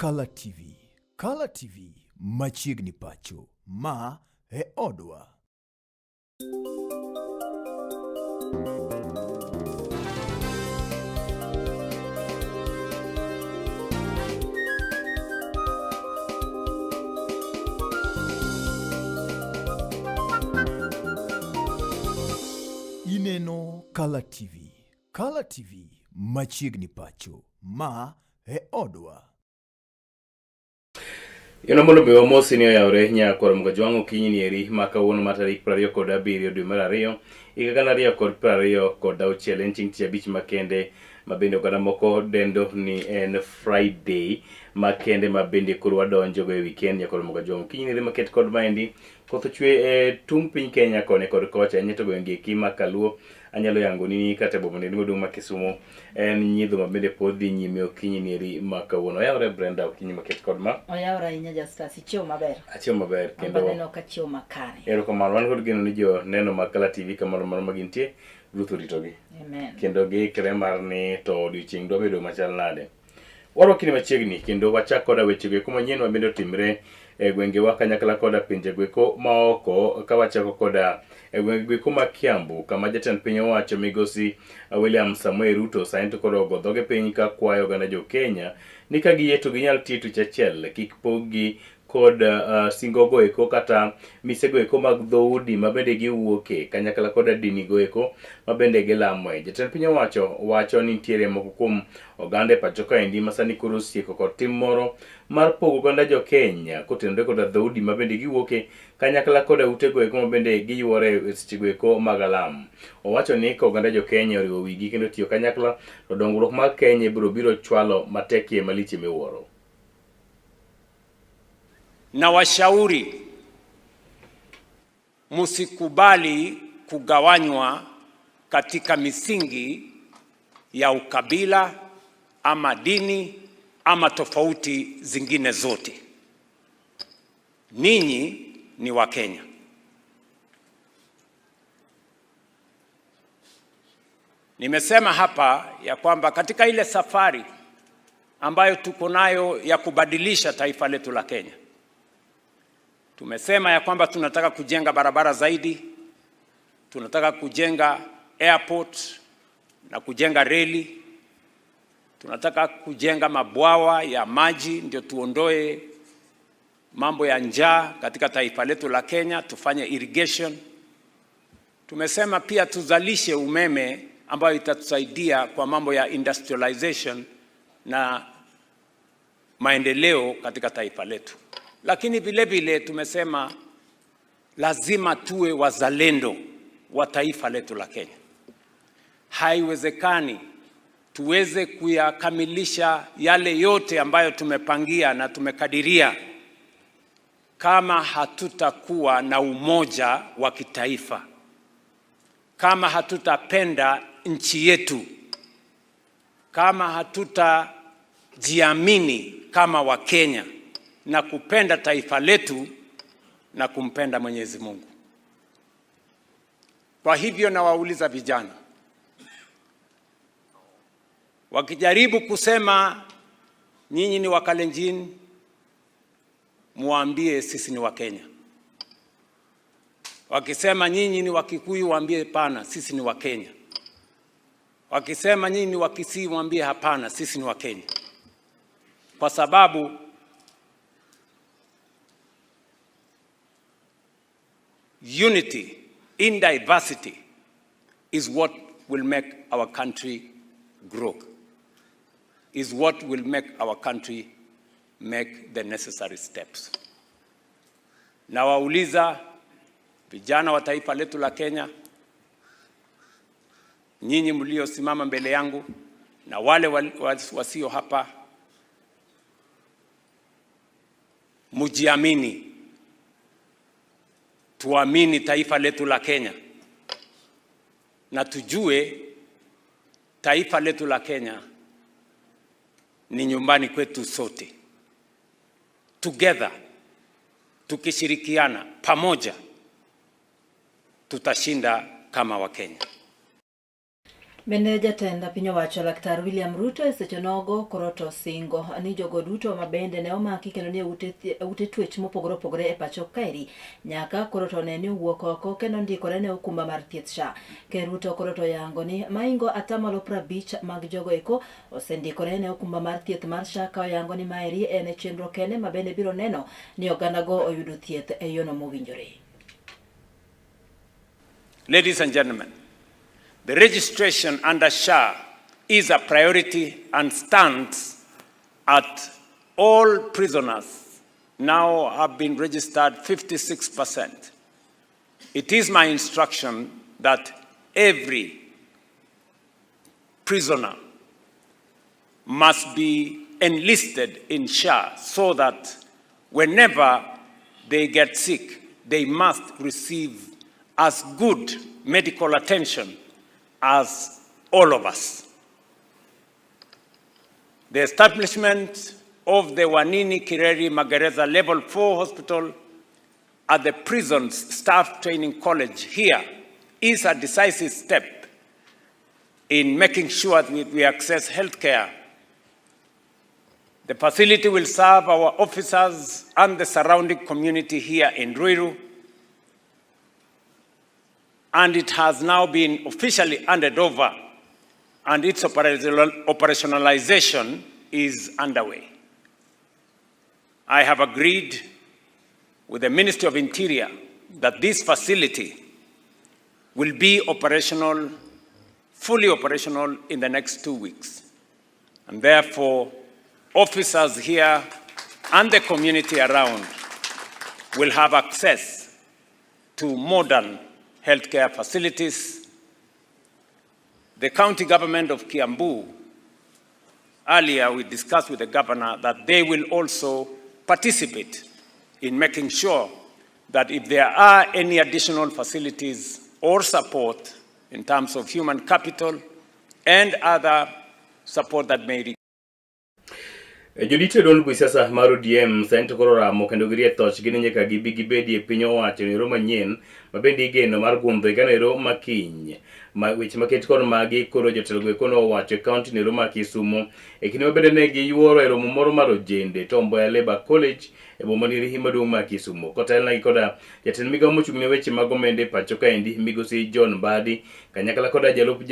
Kala TV. Kala TV machiegni pacho. Ma e odwa. Ineno Kala TV. Kala TV machiegni pacho. Ma e odwa. Yono mondo be wamosi ni oyawre nyakwar Mgajwang' okinyi ni eri ma kawuono ma tarik 27 dwe mar ariyo higa 2026 en chieng' tich abich makende ma bende oganda moko dendo ni en Friday makende ma bende koro wadonjogo e weekend nyakwar Mgajwang' okinyi ni eri maket kod maendi koth ochwe e tung' piny Kenya koni kod kocha ahinya to gwenge eki ma Kaluo anyalo yangoni ni kata e boma ni maduong' ma Kisumo en nyidho ma bende pod dhi nyime okinyi nieri ma kawuono. Oyawore Brenda okinyi maket kod ma. Oyawore ahinya Justus, ichiew maber. Achiew maber kendo. Aneno ka chiew makare. Erokamano wan kod geno ni jo neno mag Kala TV kamoro amora ma gintie Ruoth oritogi. Amen. Kendo giikre mar ni to odiochieng' dwa bedo machal nade. Warwakni machiegni kendo wachak koda wechego eko manyien ma bende otimre e gwengewa kanyakla koda pinje goeko maoko ka wachako koda e gwenge goeko ma Kiambu kama jatend piny owacho migosi William Samoei Ruto sani to koro ogo dhoge piny ka kwayo oganda jo Kenya ni ka giyie to ginyal tiyo tich achiel kik pog-gi kod singo goeko kata mise goeko mag dhoudi ma bende giwuoke kanyakla koda dini goeko ma bende gilamoe. Jatend piny owacho wacho ni nitiere moko kuom oganda e pacho kaendi ma sani koro osieko kod tim moro mar pogo oganda jo Kenya kotenore koda dhoudi ma bende giwuoke kanyakla koda ute goeko ma bende giyuore e seche goeko mag alam. Owacho ni ka oganda jo Kenya oriwo wigi kendo tiyo kanyakla to dongruok mar Kenya ibiro biro chwalo matekie malich miwuoro. Na washauri msikubali kugawanywa katika misingi ya ukabila ama dini ama tofauti zingine zote. Ninyi ni Wakenya. Nimesema hapa ya kwamba katika ile safari ambayo tuko nayo ya kubadilisha taifa letu la Kenya, tumesema ya kwamba tunataka kujenga barabara zaidi, tunataka kujenga airport na kujenga reli, tunataka kujenga mabwawa ya maji ndio tuondoe mambo ya njaa katika taifa letu la Kenya, tufanye irrigation. Tumesema pia tuzalishe umeme ambayo itatusaidia kwa mambo ya industrialization na maendeleo katika taifa letu. Lakini vile vile tumesema lazima tuwe wazalendo wa taifa letu la Kenya. Haiwezekani tuweze kuyakamilisha yale yote ambayo tumepangia na tumekadiria kama hatutakuwa na umoja wa kitaifa, kama hatutapenda nchi yetu, kama hatutajiamini kama Wakenya na kupenda taifa letu na kumpenda Mwenyezi Mungu. Kwa hivyo nawauliza vijana, wakijaribu kusema nyinyi ni Wakalenjin, muambie sisi ni Wakenya. Wakisema nyinyi ni Wakikuyu, waambie hapana, sisi ni Wakenya. Wakisema nyinyi ni Wakisii, waambie hapana, sisi ni Wakenya, kwa sababu unity in diversity is what will make our country grow, is what will make our country make the necessary steps. Nawauliza vijana wa taifa letu la Kenya, nyinyi mliosimama mbele yangu na wale wasio hapa, mujiamini, tuamini taifa letu la Kenya na tujue taifa letu la Kenya ni nyumbani kwetu sote. Together, tukishirikiana pamoja, tutashinda kama Wakenya. Bende jatend piny owacho Laktar William Ruto e seche nogo koro to singo ni jogo duto ma bende ne omaki kendo nie ute twech mopogore opogore e pacho kaeri nyaka koro to ne ni owuok oko kendo ndikore ne okumba mar thieth SHA. Ker Ruto koro to yango ni maingo atamalo 50 mag jogo eko osendikore ne okumba mar thieth mar SHA ka oyango ni maeri en chenro kende ma bende biro neno ni oganda go oyudo thieth e yono mowinjore. Ladies and gentlemen, the registration under SHA is a priority and stands at all prisoners now have been registered 56%. It is my instruction that every prisoner must be enlisted in SHA so that whenever they get sick, they must receive as good medical attention as all of us. The establishment of the Wanini Kireri Magereza Level 4 Hospital at the prison's Staff Training College here is a decisive step in making sure that we access healthcare. The facility will serve our officers and the surrounding community here in Ruiru, and it has now been officially handed over, and its operationalization is underway. I have agreed with the Ministry of Interior that this facility will be operational, fully operational in the next 2 weeks. And therefore, officers here and the community around will have access to modern healthcare facilities. The county government of Kiambu, earlier we discussed with the governor that they will also participate in making sure that if there are any additional facilities or support in terms of human capital and other support that may Jodito e duond buch siasa mar ODM sani to koro ramo kendo girie thochgi ni nyaka gibi gibedi e piny owacho ero manyien ma bende igeno mar gundho higa ero makiny. Ma weche maket kod magi koro jotelo go eko nowacho e kaunti nero ma Kisumo e kinde ma bende ne giyuoro e romo moro mar ojende Tom Mboya Labour College e boma niri maduong' ma Kisumo. Kotelnegi koda jatend migawo mochung' ne weche mag omenda e pacho kaendi migosi John Mbadi kanyakla koda jalup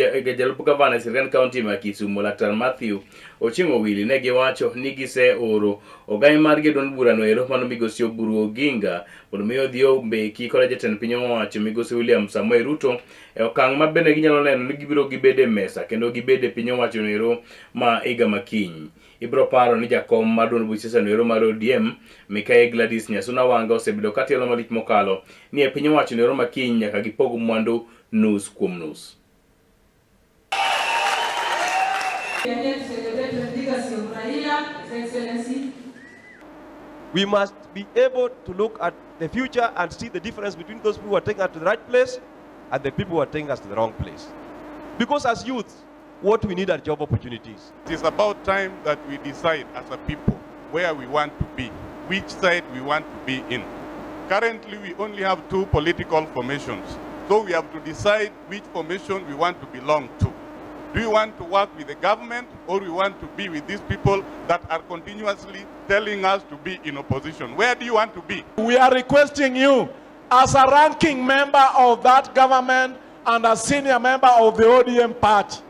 gavana e sirkand kaunti ma Kisumo Laktar Matthew Ochieng' Owili ne giwacho ni giseoro ogai margi e duond burano ero mano migosi Oburu Oginga mondo mi odhi ombeki koda jatend piny owacho migosi William Samoei Ruto e okang' ma bende ginyalo neno ni gibiro gibedo e mesa kendo gibedo e piny owacho no ero ma higa makiny. Ibiro paro ni jakom mar duond buch siasa no ero mar ODM Mikai Gladys Nyasuna Wanga osebedo ka tielo malich mokalo ni e piny owacho no ero makiny nyaka gipog mwandu nus kuom nus. We are here to celebrate the legacy of Raila, His Excellency. We must be able to look at the future and see the difference between those people who are taking us to the right place and the people who are taking us to the wrong place. Because as youths, what we need are job opportunities. It is about time that we decide as a people where we want to be, which side we want to be in. Currently, we only have two political formations. So we have to decide which formation we want to belong to. Do we want to work with the government or we want to be with these people that are continuously telling us to be in opposition? Where do you want to be? We are requesting you, as a ranking member of that government and a senior member of the ODM party,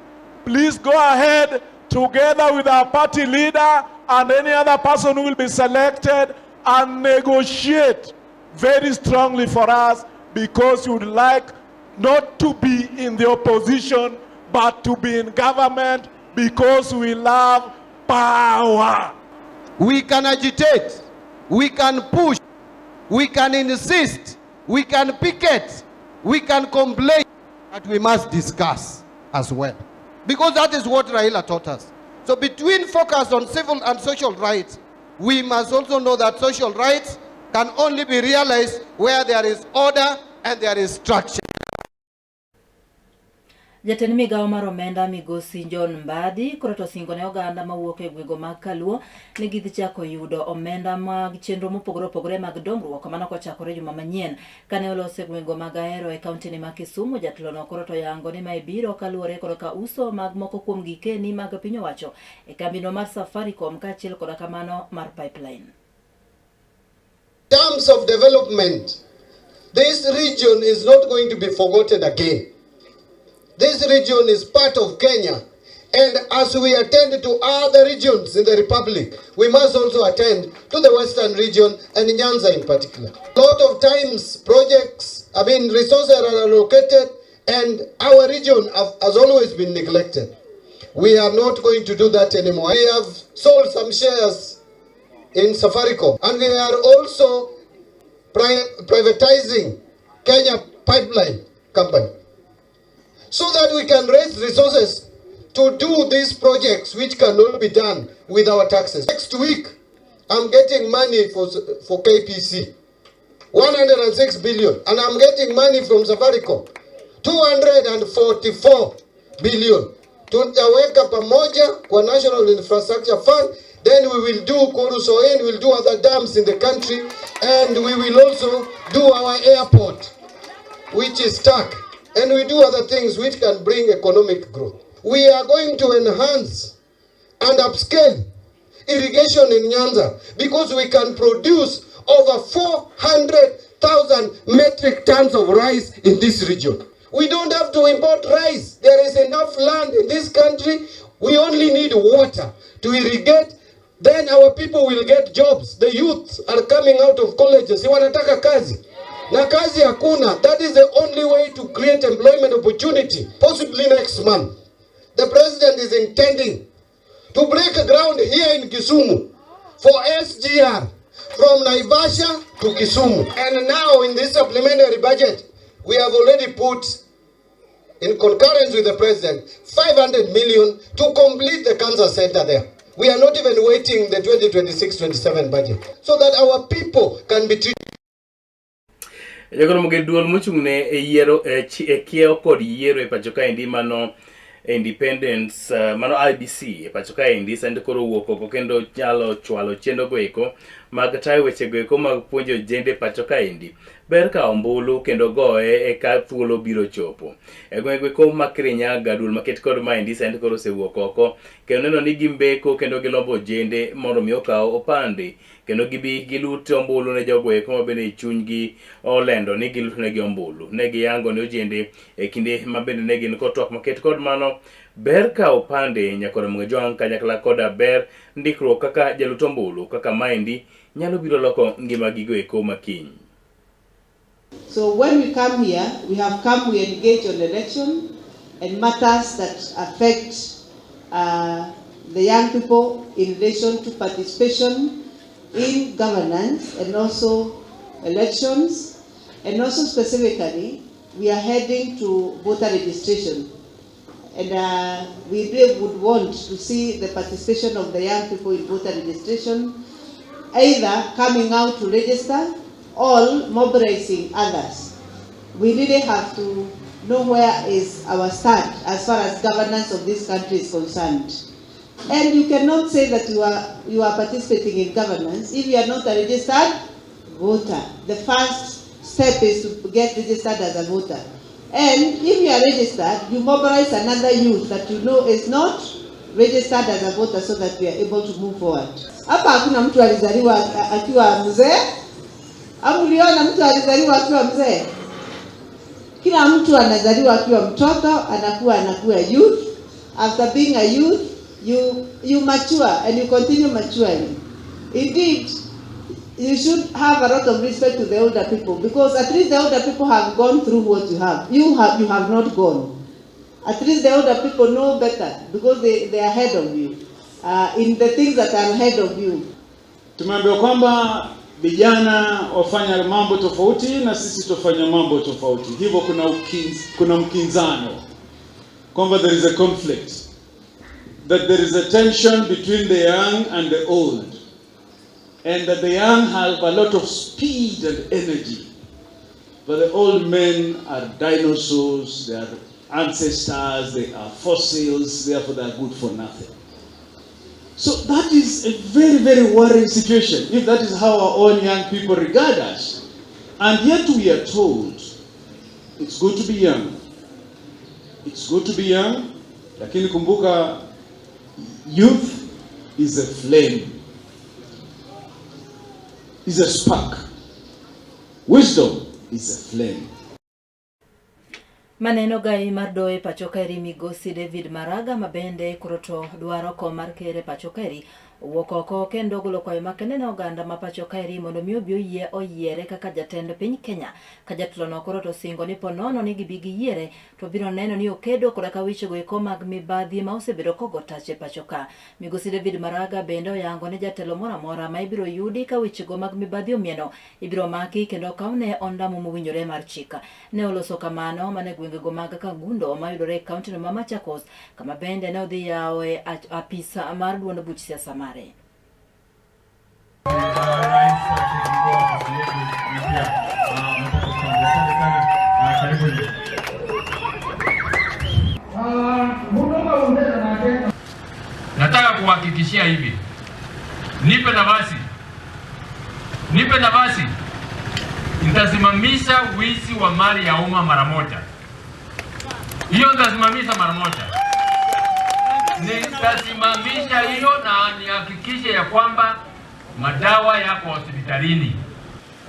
please go ahead together with our party leader and any other person who will be selected and negotiate very strongly for us, because you would like not to be in the opposition but to be in government, because we love power. We can agitate, we can push, we can insist, we can picket, we can complain, but we must discuss as well. Because that is what Raila taught us. So between focus on civil and social rights, we must also know that social rights can only be realized where there is order and there is structure. Jatend migawo mar omenda migosi John Mbadi koro to osingo ne oganda mawuok e gwego mag Kaluo ni gidhi chako yudo omenda mag chenro mopogore opogore mag dongruok mano kochakore juma manyien. Kane oloso e gwego mag Ahero e kauntini ma Kisumu, jatelono koro to oyango ni mae biro kaluwore kod ka uso mag moko kuom gikeni mag piny owacho e kambino mar Safaricom kaachiel koda kamano mar Pipeline. Terms of development, this region is not going to be forgotten again. This region is part of Kenya. And as we attend to other regions in the Republic, we must also attend to the Western region and Nyanza in particular. A lot of times projects, I mean resources are allocated and our region has always been neglected. We are not going to do that anymore. We have sold some shares in Safaricom and we are also privatizing Kenya Pipeline Company so that we can raise resources to do these projects which cannot be done with our taxes. Next week, I'm getting money for KPC, 106 billion, and I'm getting money from Safaricom, 244 billion. Tutaweka pamoja kwa National Infrastructure Fund, then we will do Koru-Soin, we'll do other dams in the country, and we will also do our airport, which is stuck, and we do other things which can bring economic growth. We are going to enhance and upscale irrigation in Nyanza because we can produce over 400,000 metric tons of rice in this region. We don't have to import rice. There is enough land in this country. We only need water to irrigate. Then our people will get jobs. The youth are coming out of colleges. Wanataka kazi. Na kazi hakuna. That is the only way to create employment opportunity. Possibly next month. The president is intending to break ground here in Kisumu for SGR from Naivasha to Kisumu. And now in this supplementary budget, we have already put, in concurrence with the president, 500 million to complete the cancer center there. We are not even waiting the 2026-27 budget so that our people can be treated. Jagoro mogen duol mochung' ne e yiero e e kiewo kod yiero e pacho kaendi mano Independence mano IBC e pacho kaendi sani koro owuok oko kendo nyalo chwalo chenro go eko mag tayo weche go eko mag puonjo ojende e pacho kaendi ber kawo ombulu kendo goye eka thuolo biro chopo e gwenge go eko ma Kirinyaga duol maket kod maendi sani koro osewuok oko kendo neno ni gimbeko kendo gilombo ojende mondo mi okaw opande kendo gibi gilut ombulu ne jogo eko ma bende chunygi olendo ni gilutonegi ombulu. Ne giyango ne ojende e kinde ma bende ne gin kod twak maket kod mano ber kawo opande nyakoro Mgejwang' kanyakla koda ber ndikruok kaka jalut ombulu kaka maendi nyalo biro loko ngima gigo eko makiny. So when we come here, we have come, we engage on election and matters that affect the young people in relation to participation in governance and also elections, and also specifically, we are heading to voter registration. And we really would want to see the participation of the young people in voter registration, either coming out to register or mobilizing others. We really have to know where is our stand as far as governance of this country is concerned. And you cannot say that you are participating in governance if you are not a registered voter. The first step is to get registered as a voter. And if you are registered, you mobilize another youth that you know is not registered as a voter so that we are able to move forward. Hapa hakuna mtu alizaliwa akiwa mzee. Au uliona mtu alizaliwa akiwa mzee? Kila mtu anazaliwa akiwa mtoto, anakuwa youth. After being a youth, you mature and you continue maturing. Indeed, you should have a lot of respect to the older people, because at least the older people have gone through what you have. You have not gone. At least the older people know better because they are ahead of you in the things that are ahead of you. Tumeambiwa kwamba vijana wafanya mambo tofauti na sisi tufanya mambo tofauti. Hivyo kuna mkinzano. Kwamba there is a conflict. That there is a tension between the young and the old. And that the young have a lot of speed and energy. But the old men are dinosaurs, they are ancestors, they are fossils, therefore they are good for nothing. So that is a very, very worrying situation, if that is how our own young people regard us. And yet we are told it's good to be young. It's good to be young, lakini kumbuka youth is a flame, is a spark. Wisdom is a flame. Maneno gai mar doho e pacho kaeri migosi David Maraga ma bende koro to dwaro kom mar ker e pacho kaeri owuok oko kendo ogolo kwayo makende ne oganda ma pacho kaeri mondo mi obi oyie oyiere kaka jatend piny Kenya ka jatelono koro to singo ni ponono ni gibi giyiere to biro neno ni okedo koda ka wechego eko mag mibadhi ma osebedo kogo tach e pacho ka. Migosi David Maraga bende oyango ni jatelo moro amora ma ibiro yudi ka wechego mag mibadhi omieno ibiro maki kendo kawne ondamo mowinjore mar chik. Ne oloso kamano mana e gwengego mag Kangundo mayudore e kauntino ma Machakos kama bende ne odhi yawoe apisa mar duond buch siasa mare. Nataka kuhakikishia hivi, nipe nafasi, nipe nafasi, nitasimamisha wizi wa mali ya umma mara moja. Hiyo nitasimamisha mara moja, nitasimamisha hiyo na nihakikishe ya kwamba madawa yako hospitalini,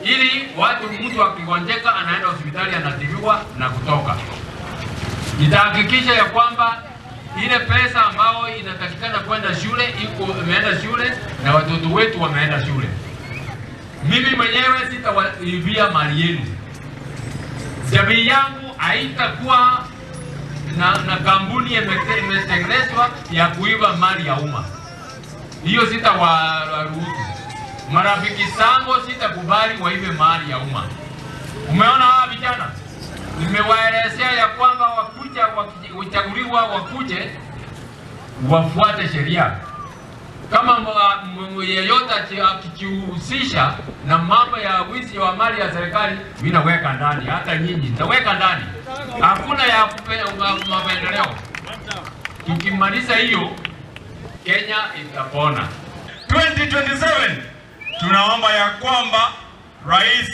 ili watu, mtu akigonjeka anaenda hospitali anatibiwa na kutoka. Nitahakikisha ya kwamba ile pesa ambayo inatakikana kwenda shule iko imeenda shule na watoto wetu wameenda shule. Mimi mwenyewe sitawaibia mali yenu. Jamii yangu haitakuwa na kampuni imetengenezwa ya kuiba mali ya umma. Hiyo sitawaruhusu. Marafiki zangu sitakubali waibe mali ya umma. Umeona hawa vijana? Nimewaelezea ya kwamba wakuja wakichaguliwa wakuje wafuate sheria. Kama yeyote akijihusisha na mambo ya wizi wa mali ya serikali, mimi naweka ndani, hata nyinyi nitaweka ndani. Hakuna ya mapendeleo. Tukimaliza hiyo, Kenya itapona. 2027 tunaomba ya kwamba rais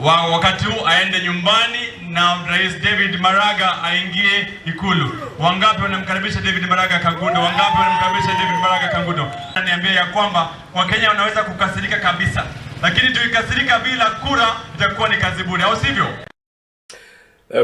wa wakati huu aende nyumbani na Rais David Maraga aingie Ikulu. Wangapi wanamkaribisha David Maraga Kangundo? Wangapi wanamkaribisha David Maraga Kangundo? Niambia ya kwamba Wakenya wanaweza kukasirika kabisa, lakini tukikasirika bila kura itakuwa ni kazi bure, au sivyo?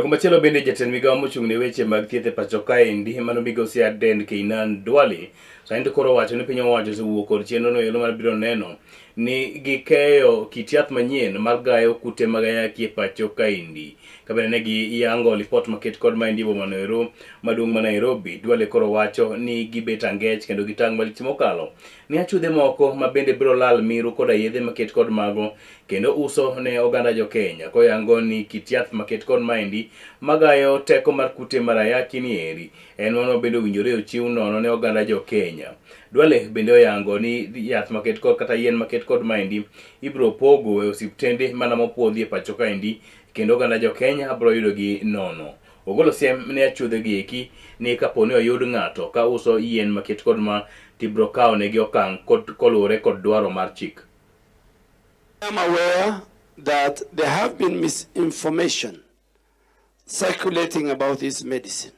Kumachielo bende jatend migawo mochung' ne weche mag thieth e pacho kaendi mano migosi Aden Keynan Duale sani to koro owacho ni piny owacho osewuok kod chenro no ero mar biro neno ni gikeyo kit yath manyien mar gayo kute mag ayaki e pacho kaendi. Ka bende ne giyango lipot maket kod maendi e boma no ero maduong' ma Nairobi, Duale koro wacho ni gibet angech kendo gitang' malich mokalo ni achudhe moko ma bende biro lal miru koda yedhe maket kod mago kendo uso ne oganda jo Kenya koyango ni kit yath maket kod maendi magayo teko mar kute mar ayaki ni eri en mano bende owinjore ochiw nono ne oganda jo Kenya. Duale bende oyango ni yath maket kod kata yien maket kod maendi ibiro pogo e osiptende mana mopuodhi e pacho kaendi kendo oganda jo Kenya biro yudogi nono. Ogolo siem ne achudhe gi eki ni kapo ni oyud ng'ato ka uso yien maket kod ma tibiro kawo negi okang' koluwore kod dwaro mar chik. I am aware that there have been misinformation circulating about this medicine.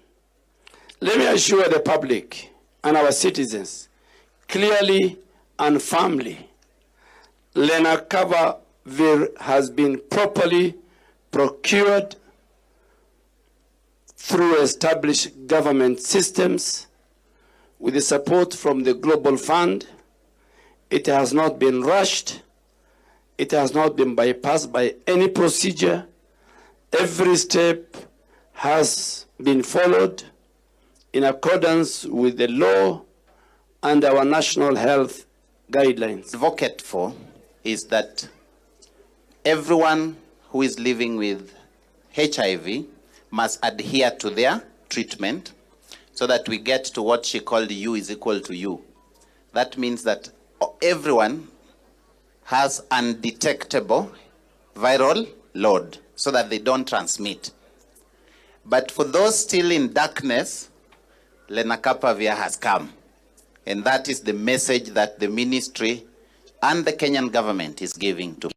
Let me assure the public and our citizens clearly and firmly, Lenacapavir has been properly procured through established government systems with the support from the Global Fund. It has not been rushed. It has not been bypassed by any procedure. Every step has been followed in accordance with the law and our national health guidelines. Advocate for is that everyone who is living with HIV must adhere to their treatment so that we get to what she called U is equal to U. That means that everyone has undetectable viral load so that they don't transmit. But for those still in darkness, Lenacapavir has come. And that is the message that the ministry and the Kenyan government is giving to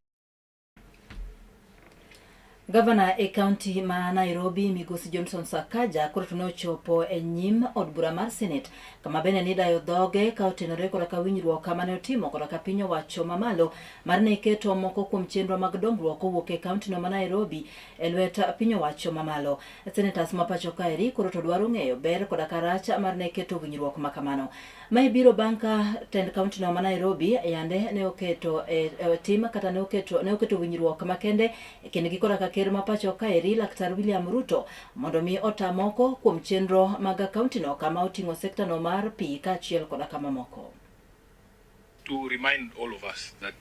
Gavana e kaunti ma Nairobi Migosi Johnson Sakaja koro to ne ochopo e nyim od bura mar Senate kama bende nidayo dhoge ka otenore koda ka winjruok mane otimo koda ka piny owacho mamalo mar ne keto moko kuom chenro mag dongruok kowuok e kauntino ma Nairobi e lwet piny owacho mamalo. Senators ma pacho kaeri koro to dwaro ng'eyo ber koda ka rach mar ne keto winjruok ma kamano. Mae biro bang' ka tend kauntino ma Nairobi yande ne oketo e, e tim kata ne oketo ne oketo winjruok makende e kindgi koda ka ker ma pacho kaeri Laktar William Ruto mondo mi ota moko kuom chenro mag kauntino kama oting'o sektano mar pi kaachiel koda ka mamoko. To remind all of us that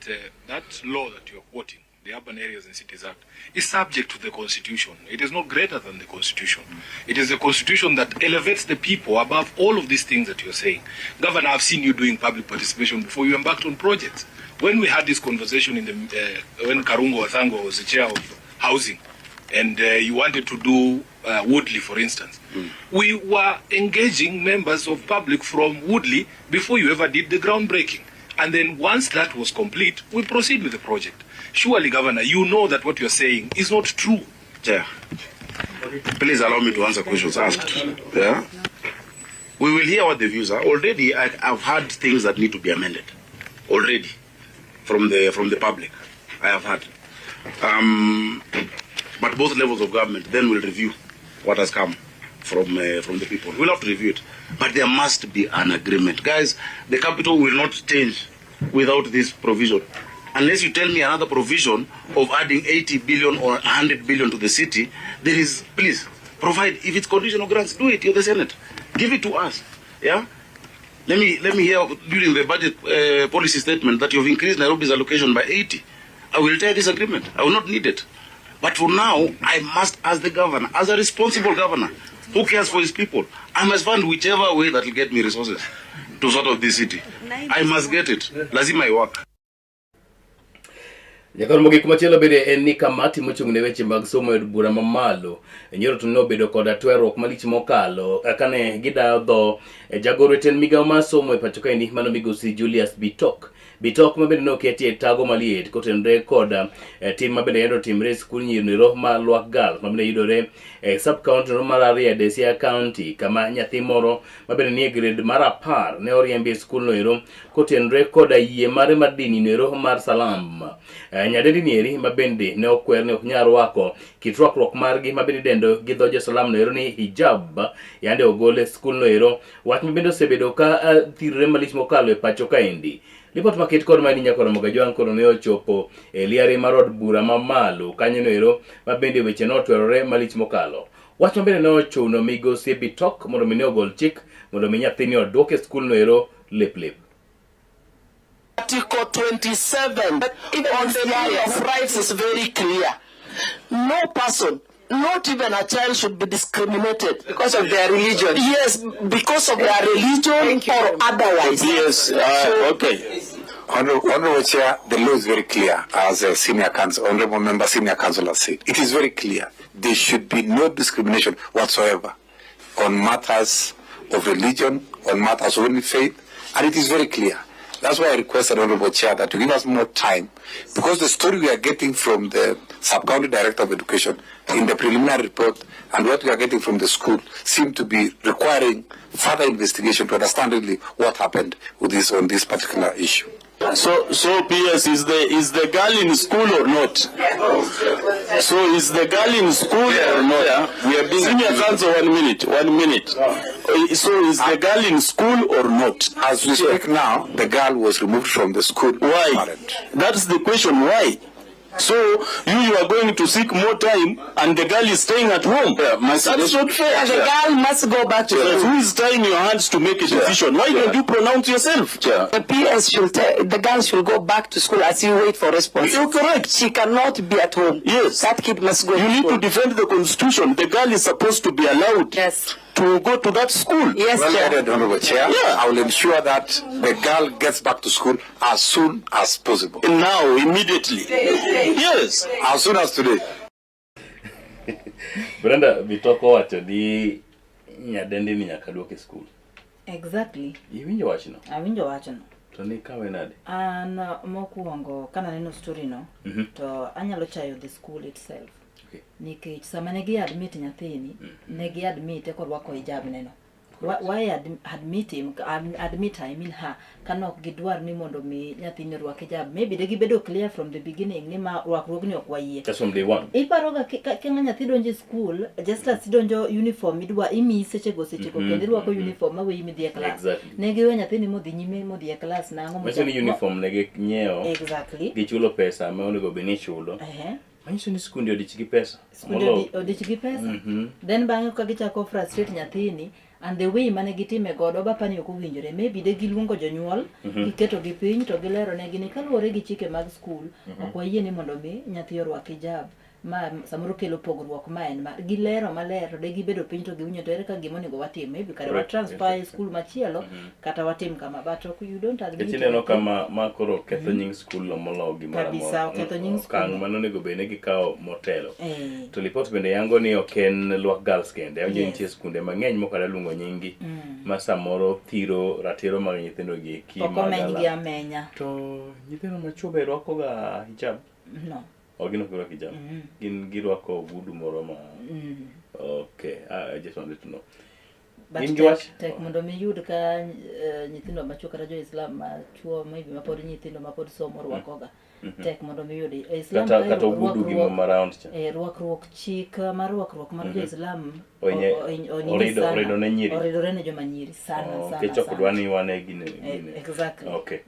that law that you are quoting, the Urban Areas and Cities Act, is subject to the Constitution. It is not greater than the Constitution. It is the Constitution that elevates the people above all of these things that you're saying. Governor, I've seen you doing public participation before you embarked on projects. When we had this conversation in the when Karungo Thang'wa was the chair of housing, and you wanted to do Woodley, for instance, we were engaging members of public from Woodley before you ever did the groundbreaking. And then once that was complete, we proceed with the project. Surely, Governor, you know that what you're saying is not true. Chair, please allow me to answer questions asked. Yeah? We will hear what the views are. Already, I've had things that need to be amended. Already, from the public, I have had. But both levels of government then will review what has come from the people. We'll have to review it. But there must be an agreement. Guys, the capital will not change without this provision. Unless you tell me another provision of adding 80 billion or 100 billion to the city, there is, please, provide. If it's conditional grants, do it. You're the Senate. Give it to us. Yeah? Let me hear during the budget policy statement that you've increased Nairobi's allocation by 80. I will tear this agreement. I will not need it. But for now, I must, as the governor, as a responsible governor who cares for his people, I must find whichever way that will get me resources to sort of this city. I must get it. Lazima I work. Jakon mogik machielo bende en ni kamati mochung' ne weche mag somo e od bura mamalo nyoro to nobedo koda twerruok malich mokalo kane gidayo dho jagoro e tend migawo mar somo e pacho kaendi mano migosi Julius Bitok. Bitok ma bende noketi e tago maliet kotenore kod tim ma bende yando timre e skul nyiri ma Lwak Girls ma bende yudore e sub county no mar Rarieda Siaya County kama nyathi moro ma bende nie grade mar 10 ne oriembi e skul no ero kotenore koda yie mare mar dini no ero mar Salam. Nyadendi nieri ma bende ne okwer ni ok nyal rwako kit rwakruok margi ma bende idendo gi dho jo Salam no ero ni hijab yande ogol e skul no ero. Wach ma bende osebedo ka thirre malich mokalo e pacho kaendi. Lipot maket kod mani nyakoro Mogajwang' koro ne ochopo e liare mar od bura mamalo kanyo no ero ma bende weche notwerore malich mokalo. Wach ma bende ne ochuno migosi Bitok mondo mi ne ogol chik mondo mi nyathini oduok e skul no ero lep lep. Article 27 on the Bill of Rights is very clear. No person, not even a child, should be discriminated because of their religion. Yes, because of their religion or otherwise. Yes, okay. Honorable Chair, the law is very clear, as a senior council, honorable member, senior council has said. It is very clear. There should be no discrimination whatsoever on matters of religion, on matters of any faith, and it is very clear. That's why I requested, Honorable Chair, that you give us more time, because the story we are getting from the Sub-County Director of Education in the preliminary report and what we are getting from the school seem to be requiring further investigation to understand really what happened with this on this particular issue. So PS, is the girl in school or not? So is the girl in school or not? Yeah, we are being senior counsel. 1 minute, 1 minute. So is the girl in school or not? As we speak now, the girl was removed from the school. Why? Parent. That's the question. Why? So you are going to seek more time, and the girl is staying at home. Yeah, that's not fair. The girl must go back to school. Who is tying your hands to make a decision? Why don't you pronounce yourself? Yeah. The PS should the girl should go back to school as you wait for response. You're correct. She cannot be at home. Yes. That kid must go. You to need school. to defend the constitution. The girl is supposed to be allowed. Yes. To go to that school. Yes, well, Chair. Honorable Chair, yeah. I will ensure that the girl gets back to school as soon as possible. Now, immediately. Yes. As soon as today. Brenda Bitoko wacho ni nyadendi ni nyaka duok e skul. Exactly. Iwinjo wachno? Awinjo wachno. To ni kawe nade? An mokwongo kananeno story no to anyalo chayo the school itself. Okay. Nikech sama ne gi admit nyathini, ne gi admit korwako hijab neno. Why admit him, admit I mean her, kane ok gidwar ni mondo mi nyathini orwak hijab. Maybe de gibedo clear from the beginning ni ma rwakruogni ok wayie. Just from day one. Iparoga ka nyathi donjo e school, just as idonjo uniform idwa imiyi sechego sechego kendo irwako uniform maweyi midhi e class. Ne giweyo nyathini modhi nyime modhi e class nang'o Manyiso ni uniform ne ginyiewo. Exactly. Gichulo pesa ma onego bed ni ichulo. Manyiso ni skunde odich gi pesa. Skunde odich gi pesa. Then bang'e ka gichako frustrate nyathini and the way mane gitime godo bapani ok owinjore. Maybe de giluongo jonyuol, giketo gi piny to gilero negi ni kaluwore gi chike mag skul, ok wayie ni mondo mi nyathi orwak hijab. Ma samoro kelo pogruok ma en ma gilero maler to de gibedo piny to giwinjo to ere ka gima onego watim. Maybe kare wa transfer e skul machielo kata watim kama, but ok you don't admit. Nikech ineno kama ma koro ketho nying skul no moloyo gimoro amora. Kabisa, oketho nying skul. Okang' mane onego bed ni gikawo motelo. To lipot bende yango ni ok en Lwak Girls kende. Awinjo nitie skunde mang'eny mok adwa luongo nyinggi ma samoro thiro ratiro mag nyithindo gi eki Ok mag omenygi ala. amenya. To nyithindo machuo be rwako ga hijab? No. Ok gin ok girwak hijab. Gin girwako ogudu moro ma Okay, I just wanted to know. But In gi wach? tek mondo mi iyud ka nyithindo machuo kata jo-Islam machuo maybe mapod nyithindo mapod somo rwakoga. Tek mondo mi iyudi. E Islam Kata kae kata ogudu gi ma round cha. Rwakruok chik mar rwakruok mar jo-Islam onini Orido sana. orido ne nyiri. Oridore ne joma nyiri sana Oh, sana. Nikech ok sana. dwa ni wane gine. Gine. Exactly. Okay.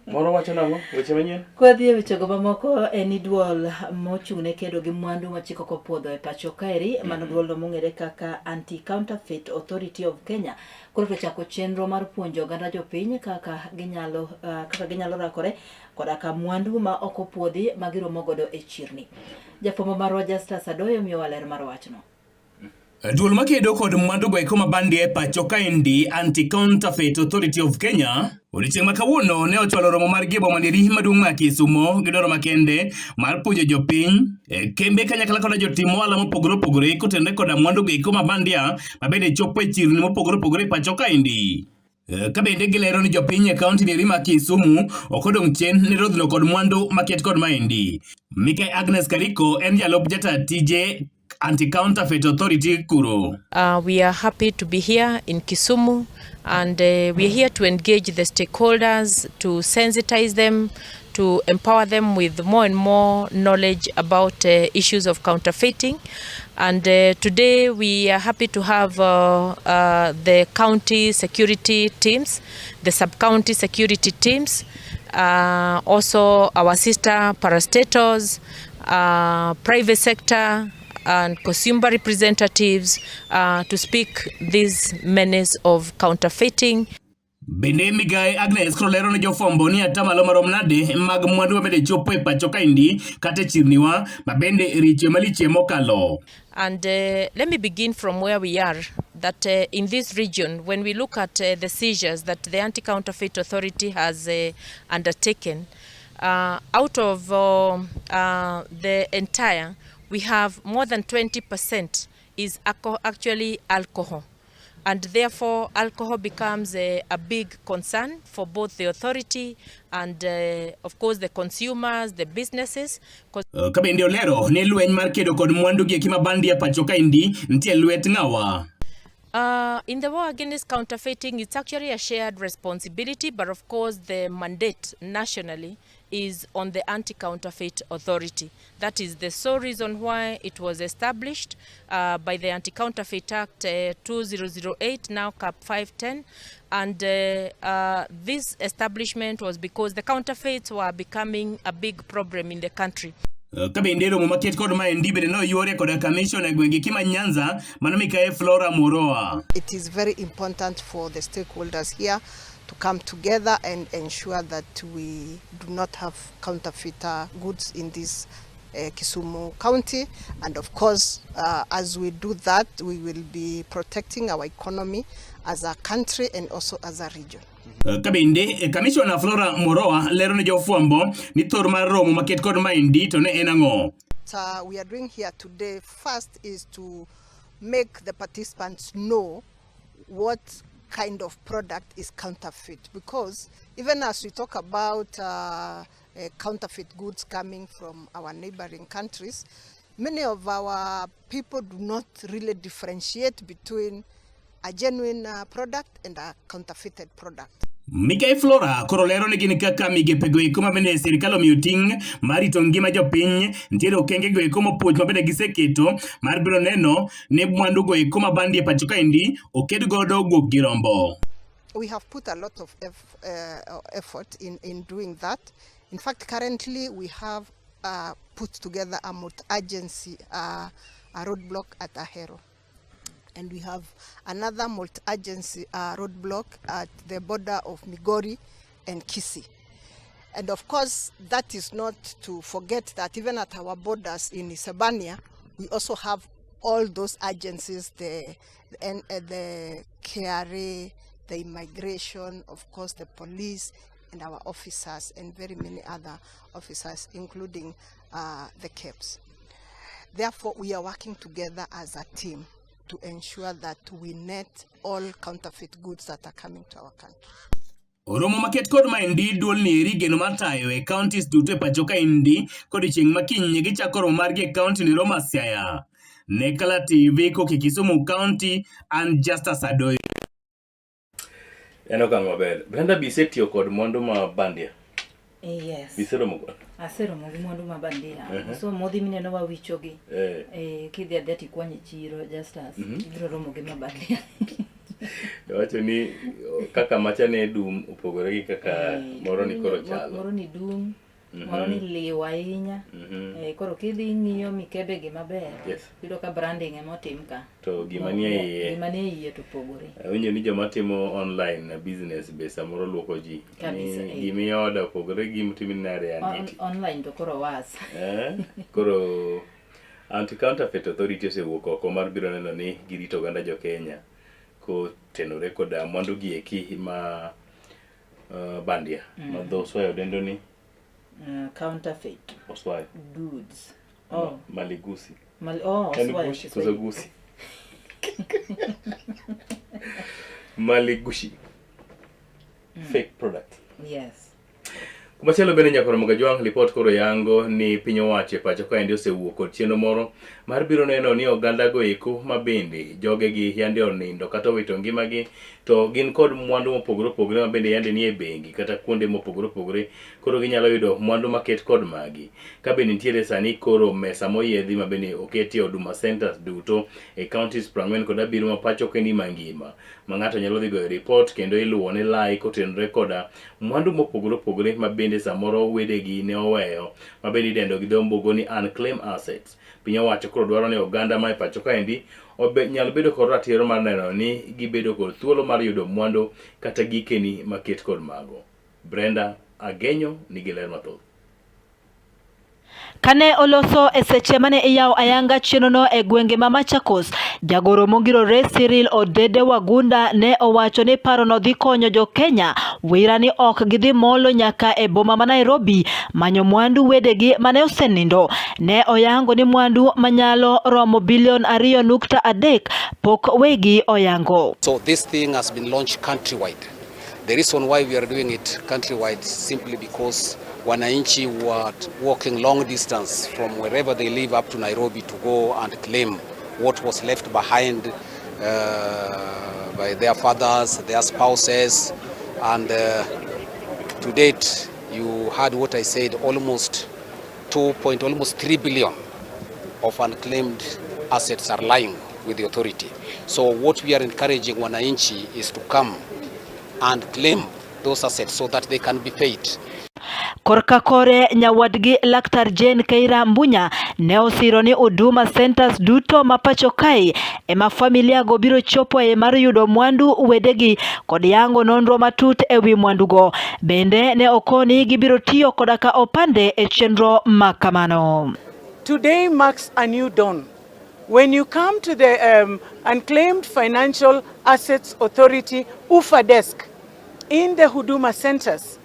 Moro wacho nang'o? Weche manyien? Kwadhi e wechego mamoko en ni duol mochung' ne kedo gi mwandu ma chik ok opuodho e pacho kaeri, mano duolno mong'ere kaka Anti-Counterfeit Authority of Kenya, koro to chako chenro mar puonjo oganda jopiny kaka ginyalo rakore koda ka mwandu ma ok opuodhi ma giromo godo e chirni. Jafwambo marwa Justus Adoyo miyowa ler mar wachno. Duol makedo kod mwandu go eko mabandi e pacho kaendi Anti-Counterfeit Authority of Kenya odiechieng' ma kawuono ne ochwalo romo mar gi e boma neri maduong' ma Kisumo gi dwaro makende mar puonjo jopiny e kembe kanyakla koda jotim ohala mopogore opogore kotenore koda mwandu go eko mabandia mabende chopo e chirni mopogore opogore e pacho kaendi. Ka bende gilero ni jopiny e kaunti neri ma Kisumu ok odong' chien ne rodhno kod mwandu maket kod maendi. Mikai Agnes Kariko en jalup jata tije Anti-Counterfeit Authority kuro. We are happy to be here in Kisumu and we are here to engage the stakeholders, to sensitize them, to empower them with more and more knowledge about issues of counterfeiting. And today we are happy to have the county security teams, the sub-county security teams, also our sister parastatals, private sector, and consumer representatives to speak this menace of counterfeiting. Bende Migai Agnes koro lero ne jofwambo ni atamalo marom nade mag mwandu mabende chopo e pacho kaendi kata e chirniwa mabende richo malich mokalo. And let me begin from where we are, that in this region, when we look at the seizures that the Anti-Counterfeit Authority has undertaken, out of the entire, we have more than 20% is actually alcohol. And therefore, alcohol becomes a big concern for both the authority and, of course, the consumers, the businesses. Ka bende olero ni lweny mar kedo kod mwandu gi eki mabandia pacho kaendi nitie lwet ng'awa. In the war against counterfeiting, it's actually a shared responsibility, but of course the mandate nationally is on the Anti-Counterfeit Authority. That is the sole reason why it was established by the Anti-Counterfeit Act 2008, now CAP 510. And this establishment was because the counterfeits were becoming a big problem in the country. Ka bende romo maket kod maendi bende noyuore koda commission e gwenge ki ma Nyanza mano mikae Flora Muroa. It is very important for the stakeholders here to come together and ensure that we do not have counterfeit goods in this Kisumu County. And of course, as we do that, we will be protecting our economy as a country and also as a region. Ka bende Commissioner Flora Muroa lero ne jofwambo ni thor mar romo maket kod maendi to ne en ang'o? we are doing here today first is to make the participants know what kind of product is counterfeit, because even as we talk about counterfeit goods coming from our neighboring countries, many of our people do not really differentiate between a genuine product and a counterfeited product. Mikai Flora koro lero ni gin kaka migepego eko ma bende sirkal omiyo ting' mar rito ngima jopiny, nitiere okenge go eko mopuoch ma bende giseketo mar biro neno ni mwandu go eko ma bandi e pacho kaendi oked godo guok gi rombo. We have put a lot of effort in doing that. In fact, currently we have put together a multi-agency a roadblock at Ahero. And we have another multi-agency roadblock at the border of Migori and Kisii. And of course, that is not to forget that even at our borders in Isebania, we also have all those agencies, the KRA, the immigration, of course, the police, and our officers, and very many other officers, including the KEBS. Therefore, we are working together as a team to ensure that we net all counterfeit goods that are coming to our country. Oromo maket kod maendi duol ni eri geno mar tayo e counties duto e pacho kaendi kodiochieng' ma kiny gichako romo margi e county ni Roma Siaya. Ne Kala TV koke Kisumu County, an Justus Adoyo. En okang' maber. Brenda be isetiyo kod mwandu ma bandia? Yes. Iseromo kod? Aseromo gi mwandu ma bandia. So modhi mineno wawichogi. Kidhi adhiya tikwanyo e chiro Justus, ibiro romo gi ma bandia. Iwacho ni kaka macha ne dum opogore gi kaka moro ni koro chalo. Moro ni dum, moro ni liw ahinya. Koro kidhi ing'iyo mikebe gi maber, iyudo ka branding ema otim ka. To gima nie iye. Gima nie iye to opogore. Awinjo ni joma timo online business be samoro luoko ji. Kabisa, Ni gima i-order opogore gi gima otimi nade anditi. Online to koro was. Koro Anti-Counterfeit Authority osewuok oko mar biro neno ni girito oganda jo Kenya kotenore koda mwandu gi eki ma bandia ma dho Oswayo dendo ni Counterfeit Oswayo goods. Maligusi. Oh, En Oswayo, gushi Kiswahili. koso gusi? Maligushi. Fake product. Yes. Kumachielo bende nyaka Ramogi Ajwang' lipot koro yango ni piny owacho e pacho kaendi osewuok kod chenro moro mar biro neno ni oganda go eko ma bende jogegi yande onindo kata owito ngimagi to gin kod mwandu mopogore opogore ma bende yande nie bengi kata kuonde mopogore opogore koro ginyalo yudo mwandu maket kod magi. Ka bende nitiere sani koro mesa moyiedhi ma bende oketi e Huduma Centers duto e counties 47 ma pacho kendi mangima ma ng'ato nyalo dhi goyo ripot kendo iluwo ne lai kotenore koda mwandu mopogore opogore ma bende samoro wedegi ne oweyo ma bende idendo gi dho mbugo ni unclaimed assets. Piny owacho koro dwaro ni oganda ma e pacho kaendi nyal bedo kod ratiro mar neno ni gibedo kod thuolo mar yudo mwandu kata gikeni maket kod mago. Brenda Agenyo nigi ler mathoth. Kane oloso e seche mane iyawo ayanga chenrono e gwenge ma Machakos, jagoro mongirore Cyril Odede Wagunda ne owacho ni parono dhi konyo jo Kenya wira ni ok gidhi molo nyaka e boma ma Nairobi manyo mwandu wedegi mane osenindo. Ne oyango ni mwandu manyalo romo bilion 2.3 pok wegi oyango. So this thing has been launched countrywide. The reason why we are doing it countrywide simply because wananchi were walking long distance from wherever they live up to Nairobi to go and claim what was left behind by their fathers, their spouses, and to date, you heard what I said, almost 2 point, almost 3 billion of unclaimed assets are lying with the authority. So what we are encouraging wananchi is to come and claim those assets so that they can be paid. Korka kore nyawadgi Laktar Jane Keira Mbunya ne osiro ni Huduma Centers duto ma pacho kae ema familia go biro chopo e mar yudo mwandu wedegi kod yango nonro matut e wi mwandugo. Bende ne okoni gibiro tiyo koda ka opande e chenro ma kamano. Today marks a new dawn. When you come to the Unclaimed Financial Assets Authority UFA desk in the Huduma centers,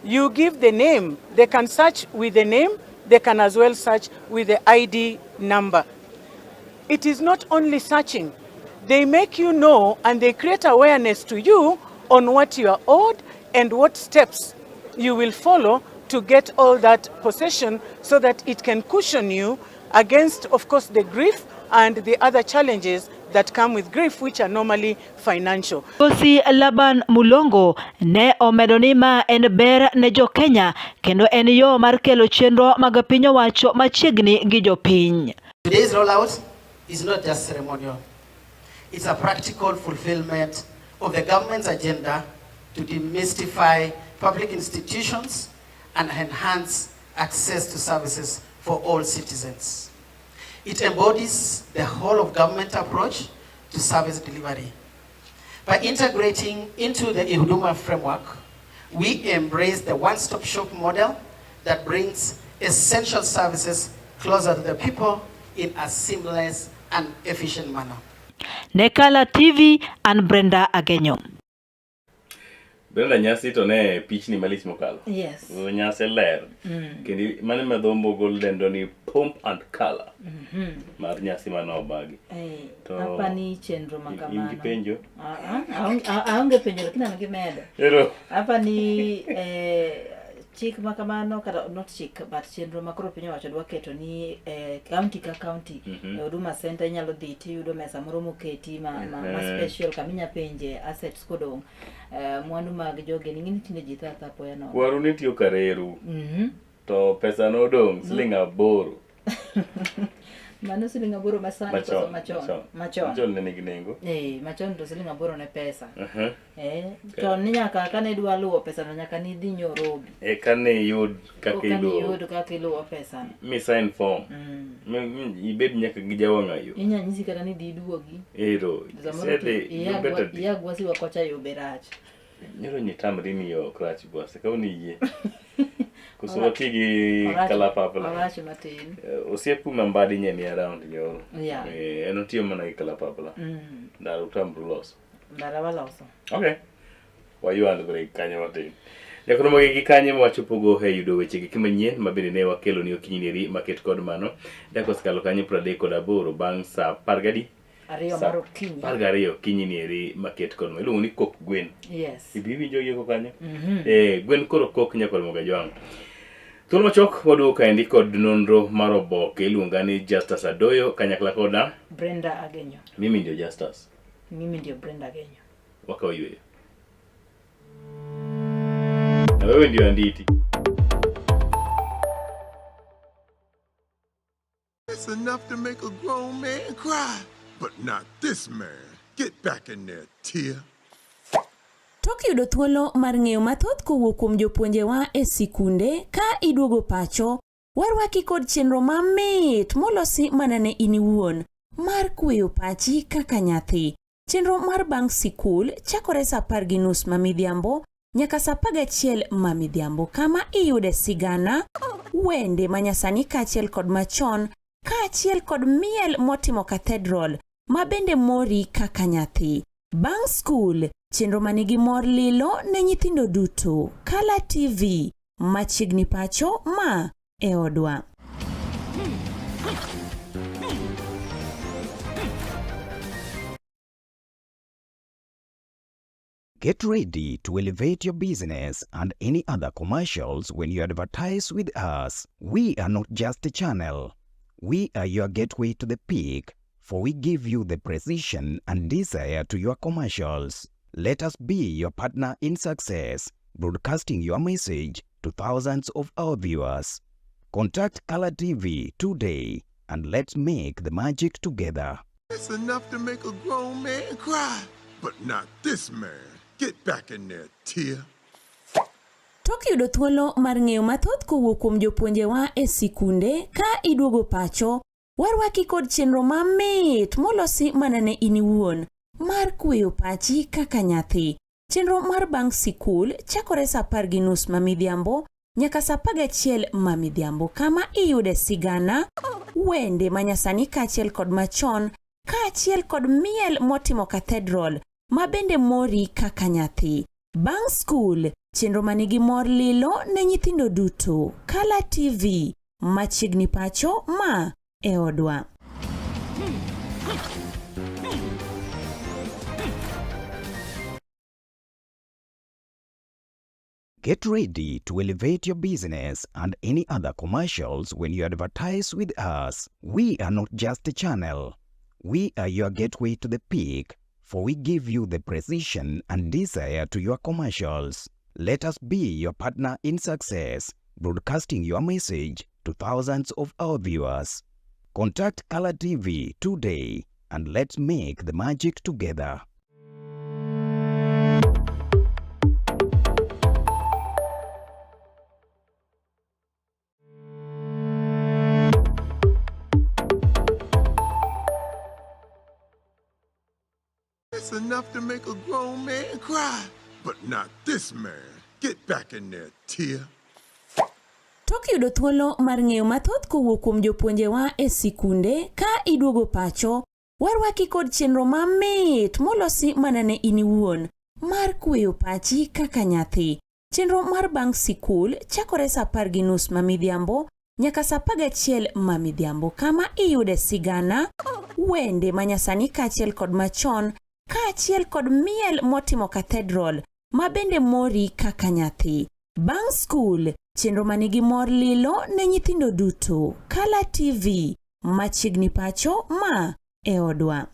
you give the name. They can search with the name They can as well search with the ID number. It is not only searching. They make you know and they create awareness to you on what you are owed and what steps you will follow to get all that possession so that it can cushion you against, of course, the grief and the other challenges that come with grief, which are normally financial. Migosi Laban Mulongo ne omedo ni ma en ber ne jo Kenya kendo en yo mar kelo chenro mag piny owacho machiegni gi jopiny. Today's rollout is not just ceremonial. It's a practical fulfillment of the government's agenda to demystify public institutions and enhance access to services for all citizens. It embodies the whole of government approach to service delivery. By integrating into the eHuduma framework, we embrace the one-stop shop model that brings essential services closer to the people in a seamless and efficient manner. Ne Kala TV an Brenda Agenyo. Brenda nyasi to ne pichni malich mokalo. Yes. Nyasi ler. Kendo mano ma dho gol dendo ni pomp and color. Mar nyasi mane obagi. Eh, To apa ni chenro ma in kamano. gi penjo? Ah, ah, aonge penjo lakini an gi medo. Ero. Apa ni chik ma kamano kata not chik but chenro ma koro piny owacho dwa keto ni county ka county e Huduma Center inyalo dhi tiyudo mesa moro moketi ma special kama inya penje assets kodong' mwandu mag jogi ni ng'eni tinde ji tho athoa apoya nono. Kwaru ne tiyo kareru. To pesa nodong' siling 8. Mano siling 8 masani koso Machon. machon? Machon. Machon ne nigi nengo. Eh, machon to siling 8 ne pesa. Eh, Okay. chon ni nyaka kane idwa luwo pesa no nyaka nidhi Nyorobi. Eka ne iyud kaka Koka iluwo. niyud kaka iluwo pesa no. Mi sign form. Ibed nyaka gi jawang'ayo. Inya nyisi kata ni dhi iduogi. Ero. Samoro to Isede you better dhi. iya gwasi wa kocha yo be rach. Nyoro nyitamri ni yo ok rach gwasi. Ka ni yie. Koso wati gi kalapapla. Orach matin. Osiepu ma mbadi nye ni around nyoro. Yeah. En otiyo mana gi kalapapla. Ndalo utamru loso. Ndara waloso. Okay. Wayuand break kanyo matin. Nyakromo gi kanye ma wachopogo e yudo weche gi manyien ma bende ne wakelo ni okinyi neri maket kod mano. Dakika osekalo kanyo 38 bang' saa apar gadi? Ariyo Saa mar okinyi. 12 okinyi ni eri maket kod mano. Iluongo ni kok gwen. Yes. Ibi winjo gi kanyo? Eh, gwen koro kok nyakor moga jwang'. Thuolo machok waduogo kaendi kod nonro mar oboke iluonga ni Justus Adoyo kanyakla koda Brenda Agenyo. mimi ndio Justus. Mimi ndio Brenda Agenyo. Wakaw yweyo. Na wewe ndio Anditi. It's enough to make a grown man cry, but not this man. Get back in there, Tia. Tok yudo thuolo mar ng'eyo mathoth kowuok kuom jopuonjewa e sikunde ka iduogo pacho, warwaki kod chenro mamit molosi mana ne in iwuon mar kweyo pachi kaka nyathi. Chenro mar bang' sikul chakore sa 10:30 ma midhiambo nyaka sa 11 ma midhiambo kama iyude sigana, wende manyasani kaachiel kod machon, kaachiel kod miel motimo cathedral ma bende mori kaka nyathi. Bang' skul, chenro manigi mor lilo ne nyithindo duto. Kala TV, machiegni pacho ma e odwa. Get ready to elevate your business and any other commercials when you advertise with us. We are not just a channel. We are your gateway to the peak, for we give you the precision and desire to your commercials. Let us be your partner in success, broadcasting your message to thousands of our viewers. Contact Color TV today and let's make the magic together. It's enough to make a grown man cry, but not this man. Get back in there, Tia. Tok yudo thuolo mar ng'eyo mathoth kowuok kuom jopuonjewa e sikunde ka iduogo pacho, warwaki kod chenro mamit molosi mana ne in iwuon mar kweyo pachi kaka nyathi. Chenro mar bang' sikul chakore sa 10:30 ma midhiambo nyaka sa 11 ma midhiambo kama iyude sigana, wende manyasani kaachiel kod machon, kaachiel kod miel motimo cathedral ma bende mori kaka nyathi. Bang' skul, chenro manigi mor lilo ne nyithindo duto. Kala TV, Machiegni pacho ma e odwa. Get ready to elevate your business and any other commercials when you advertise with us. We are not just a channel. We are your gateway to the peak, for we give you the precision and desire to your commercials. Let us be your partner in success, broadcasting your message to thousands of our viewers. Contact Color TV today and let's make the magic together. It's enough to make a grown man cry, but not this man. Get back in there, Tia. Tok yudo thuolo mar ng'eyo mathoth kowuok kuom jopuonjewa e sikunde ka iduogo pacho, warwaki kod chenro mamit molosi mana ne in iwuon mar kweyo pachi kaka nyathi. Chenro mar bang' sikul chakore sa 10:30 ma midhiambo nyaka sa 11 ma midhiambo kama iyude sigana, wende manyasani kaachiel kod machon kaachiel kod miel motimo cathedral ma bende mori kaka nyathi. Bang' skul, chenro manigi mor lilo ne nyithindo duto. Kala TV, machiegni pacho ma e odwa.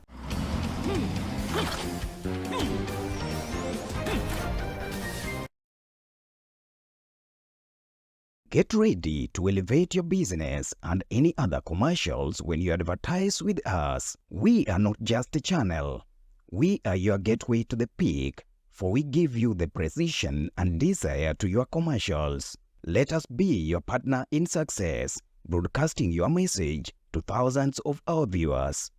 Get ready to elevate your business and any other commercials when you advertise with us. We are not just a channel. We are your gateway to the peak, for we give you the precision and desire to your commercials. Let us be your partner in success, broadcasting your message to thousands of our viewers.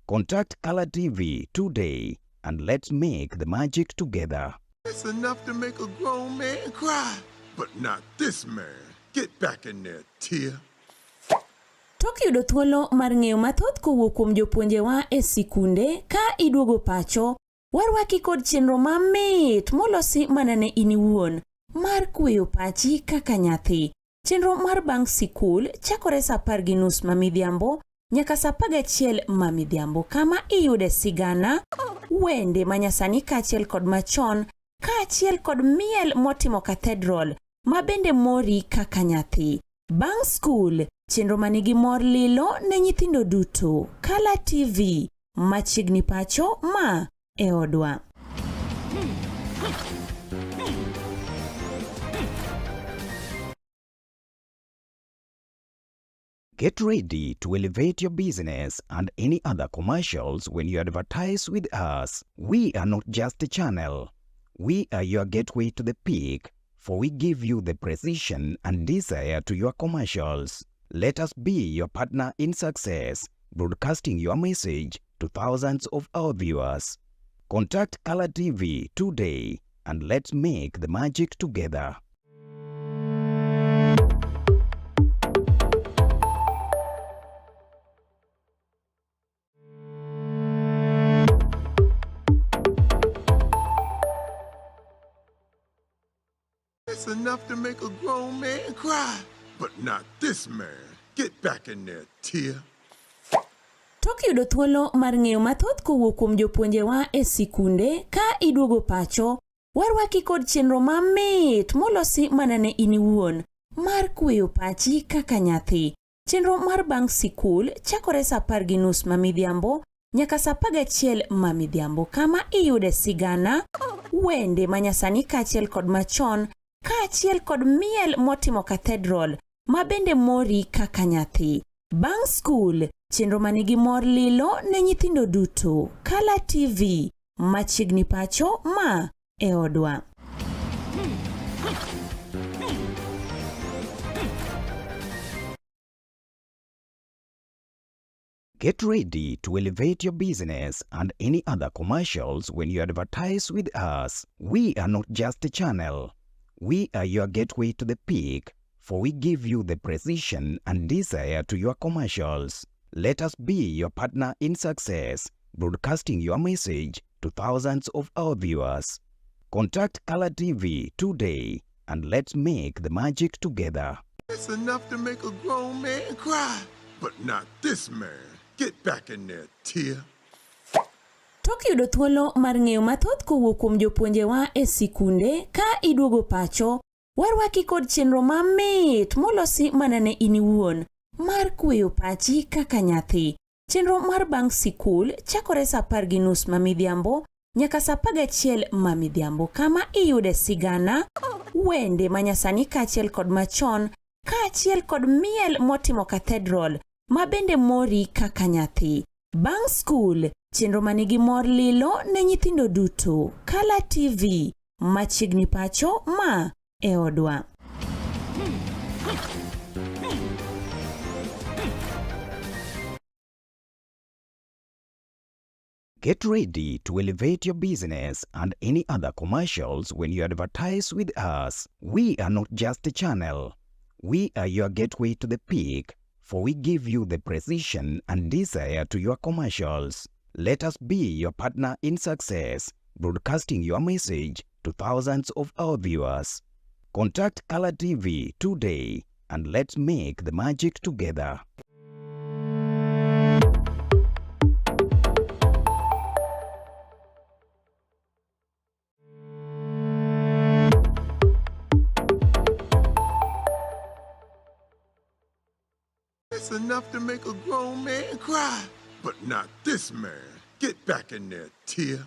Contact Color TV today and let's make the magic together. It's enough to make a grown man cry, but not this man. Get back in there, Tia. Tok yudo thuolo mar ng'eyo mathoth kowuok kuom jopuonjewa e sikunde ka iduogo pacho, warwaki kod chenro mamit molosi mana ne in iwuon mar kweyo pachi kaka nyathi. Chenro mar bang' sikul chakore sa 10:30 ma midhiambo nyaka sa 11 ma midhiambo kama iyude sigana, wende manyasani kaachiel kod machon kaachiel kod miel motimo cathedral ma bende mori kaka nyathi. Bang' skul, chenro manigi mor lilo ne nyithindo duto. Kala TV, machiegni pacho ma e odwa. Get ready to elevate your business and any other commercials when you advertise with us. We are not just a channel. We are your gateway to the peak, for we give you the precision and desire to your commercials. Let us be your partner in success, broadcasting your message to thousands of our viewers. Contact Color TV today and let's make the magic together. It's enough to make a grown man cry, but not this man. Get back in there, Tia. Tok yudo thuolo mar ng'eyo mathoth kowuok kuom jopuonjewa e sikunde ka iduogo pacho, warwaki kod chenro mamit molosi mana ne in iwuon mar kweyo pachi kaka nyathi. Chenro mar bang' sikul chakore sa 10:30 ma midhiambo nyaka sa 11 ma midhiambo kama iyude sigana, wende manyasani kaachiel kod machon kaachiel kod miel motimo cathedral ma bende mori kaka nyathi. Bang' skul, chenro manigi mor lilo ne nyithindo duto. Kala TV, machiegni pacho ma e odwa. Get ready to elevate your business and any other commercials when you advertise with us. We are not just a channel. We are your gateway to the peak, for we give you the precision and desire to your commercials. Let us be your partner in success, broadcasting your message to thousands of our viewers. Contact Color TV today and let's make the magic together. It's enough to make a grown man cry. But not this man. Get back in there, Tia. Tok yudo thuolo mar ng'eyo mathoth kowuok kuom jopuonjewa e sikunde ka iduogo pacho, warwaki kod chenro mamit molosi mana ne in iwuon mar kweyo pachi kaka nyathi. Chenro mar bang' sikul chakore sa 10:30 ma midhiambo nyaka sa 11 ma midhiambo kama iyude sigana, wende manyasani kaachiel kod machon kaachiel kod miel motimo cathedral ma bende mori kaka nyathi. Bang' skul, chenro ma nigi mor lilo ne nyithindo duto. Kala TV, machiegni pacho ma e odwa. Get ready to elevate your business and any other commercials when you advertise with us. We are not just a channel. We are your gateway to the peak, for we give you the precision and desire to your commercials. Let us be your partner in success, broadcasting your message to thousands of our viewers. Contact Color TV today and let's make the magic together. It's enough to make a grown man cry. But not this man. Get back in there, Tia.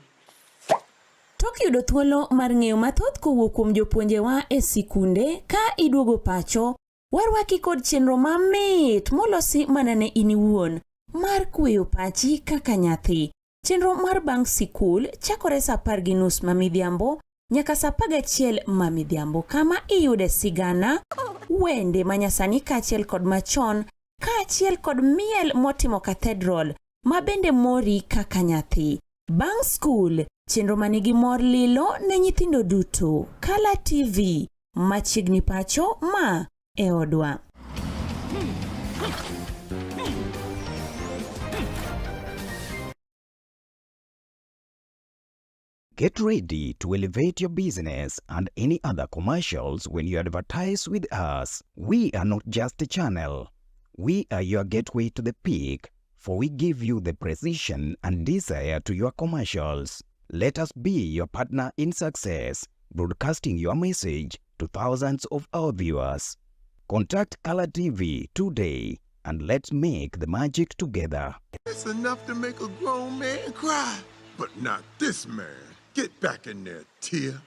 Tok yudo thuolo mar ng'eyo mathoth kowuok kuom jopuonjewa e sikunde ka iduogo pacho, warwaki kod chenro mamit molosi mana ne in iwuon mar kweyo pachi kaka nyathi. Chenro mar bang' sikul chakore sa 10:30 ma midhiambo nyaka sa 11 ma midhiambo kama iyude sigana, wende manyasani kaachiel kod machon kaachiel kod miel motimo cathedral ma bende mori kaka nyathi. Bang' skul, chenro ma nigi mor lilo ne nyithindo duto. Kala TV, machiegni pacho ma e odwa. Get ready to elevate your business and any other commercials when you advertise with us. We are not just a channel. We are your gateway to the peak, for we give you the precision and desire to your commercials. Let us be your partner in success, broadcasting your message to thousands of our viewers. Contact Color TV today and let's make the magic together. It's enough to make a grown man cry. But not this man. Get back in there, Tia.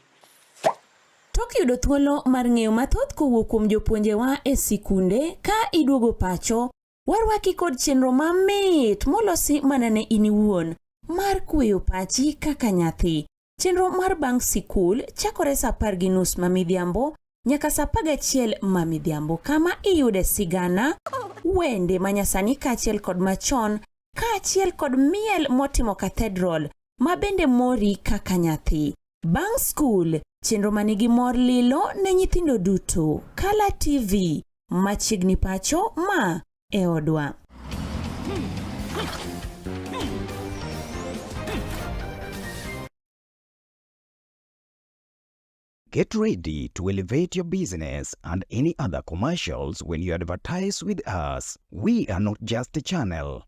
Tok yudo thuolo mar ng'eyo mathoth kowuok kuom jopuonjewa e sikunde ka iduogo pacho, warwaki kod chenro mamit molosi mana ne in iwuon mar kweyo pachi kaka nyathi. Chenro mar bang' sikul chakore sa 10:30 ma midhiambo nyaka sa 11 ma midhiambo kama iyude sigana, wende manyasani kaachiel kod machon kaachiel kod miel motimo cathedral ma bende mori kaka nyathi. Bang' skul, chenro ma nigi mor lilo ne nyithindo duto. Kala TV, machiegni pacho ma e odwa. Get ready to elevate your business and any other commercials when you advertise with us. We are not just a channel.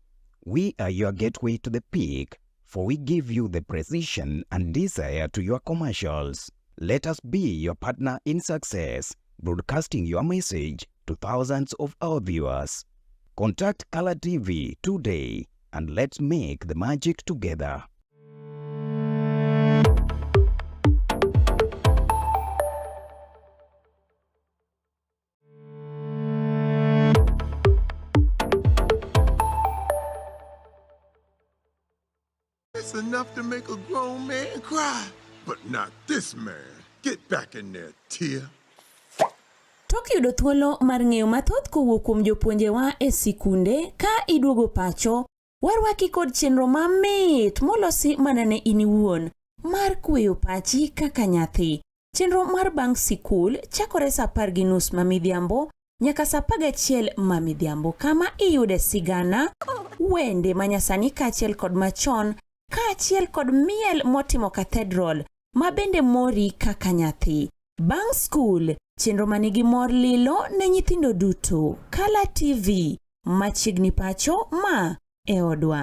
We are your gateway to the peak, for we give you the precision and desire to your commercials. Let us be your partner in success, broadcasting your message to thousands of our viewers. Contact Color TV today and let's make the magic together. It's enough to make a grown man cry. But not this man. Get back in there, Tia. Tok yudo thuolo mar ng'eyo mathoth kowuok kuom jopuonjewa e sikunde ka iduogo pacho, warwaki kod chenro mamit molosi mana ne in iwuon mar kweyo pachi kaka nyathi. Chenro mar bang' sikul chakore sa 10:30 ma midhiambo nyaka sa 11 ma midhiambo kama iyude sigana, wende manyasani kaachiel kod machon kaachiel kod miel motimo cathedral ma bende mori kaka nyathi. Bang' skul, Chenro manigi mor lilo ne nyithindo duto. Kala TV, machiegni pacho ma e odwa.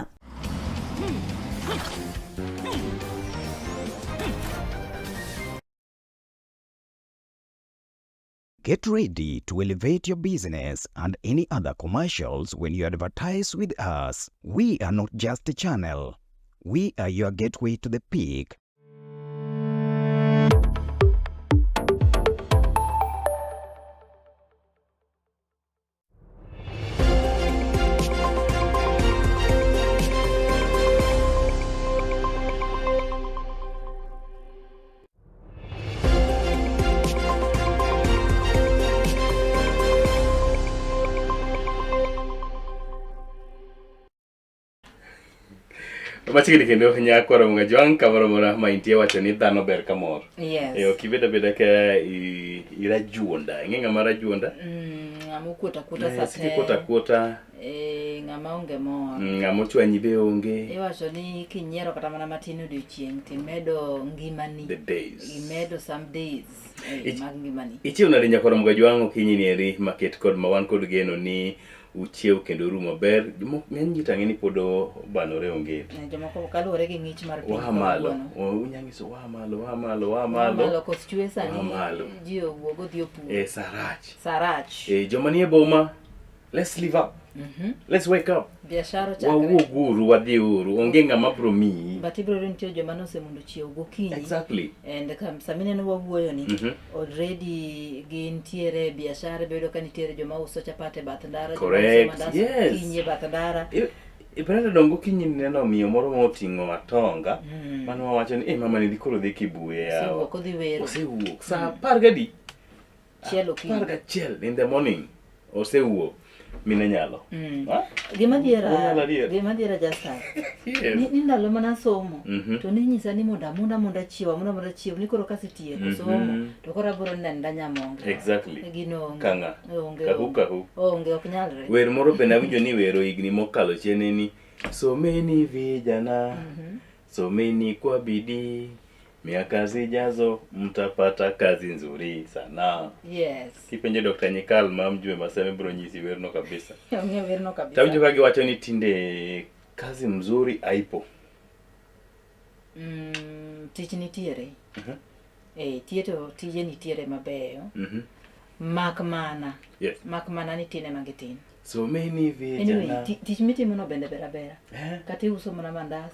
Get ready to elevate your business and any other commercials when you advertise with us. We are not just a channel. We are your gateway to the peak. Machiegni kendo nyako Ramogi Ajwang' kamoro amora ma intie wacho ni dhano ber ka mor. Yes. Eh, ok ibed abeda ka irajuonda. Ing'e ng'ama rajuonda? Ng'ama okuot akuota Eh, sa sik ikuot akuota. Eh, ng'ama onge mor. Ng'ama ochwanyi be onge. Iwacho ni kinyiero kata mana matin odiochieng' timedo ngimani. The days. Imedo some days mag ngimani. Ichiew nade nyakwar Ramogi Ajwang' okinyi ni eri maket kod ma wan kod geno ni uchiew kendo uru maber. Jomoko ng'eny ji to ang'e ni pod obanore onge. Jomoko kaluwore gi ng'ich mar piny Waa malo. kawuono. Unya nyiso waa malo, waa malo, waa Waa malo. malo koth chwe sani Waa malo. ji owuok odhi opur. Sarach. Sarach. Joma nie boma, let's live up. Let's wake up. Biashara ochakre. Wawuog uru, wadhi uru. Onge ng'ama bro miyi. But ibiro yudo nitie joma nosemondo chiew gokinyi. Exactly. And sama ineno wawuoyo ni already gintiere e biashara, ibiro yudo ka nitiere joma uso chapat e bath ndara, joma uso Correct. mandas Yes. okinyi e bath ndara. Brenda dongo okinyi neno miyo moro ma oting'o atonga. Mano wawacho ni, mama ni koro dhi Kibuye yawa. Osewuok odhi wero. Osewuok. Saa 10:00. Chiel okinyi. 11 in the morning. Osewuok. Mine nyalo. Ha? Gima dhiera, Onyalo adier. gima dhiera Justus. Yes. Ni ndalo mana somo to ninyisa ni mondo amunda mondo achiew, amunda mondo achiew, ni koro kasetieko somo to koro abiro neno nyamonge. Exactly. Gino onge. Kang'a. Onge. Kahu onge. kahu. Onge ok nyalre. Wer moro bende awinjo ni wero higni mokalo chien ne ni someni vijana someni kwa bidii miaka zijazo mtapata kazi nzuri sana. Yes. Kipenjo Dr. Nyikal ma mjue Maseme biro nyisi werno kabisa. Ong'e werno kabisa. Tawinjo ka giwacho ni tinde kazi mzuri haipo. Tich nitiere. Tie to tije nitiere mabeyo. Mak mana. Yes. Mak mana ni tin ema gitin. Someni vijana. Anyway, tich mitimo no bende ber abera. Kata iuso mana mandas,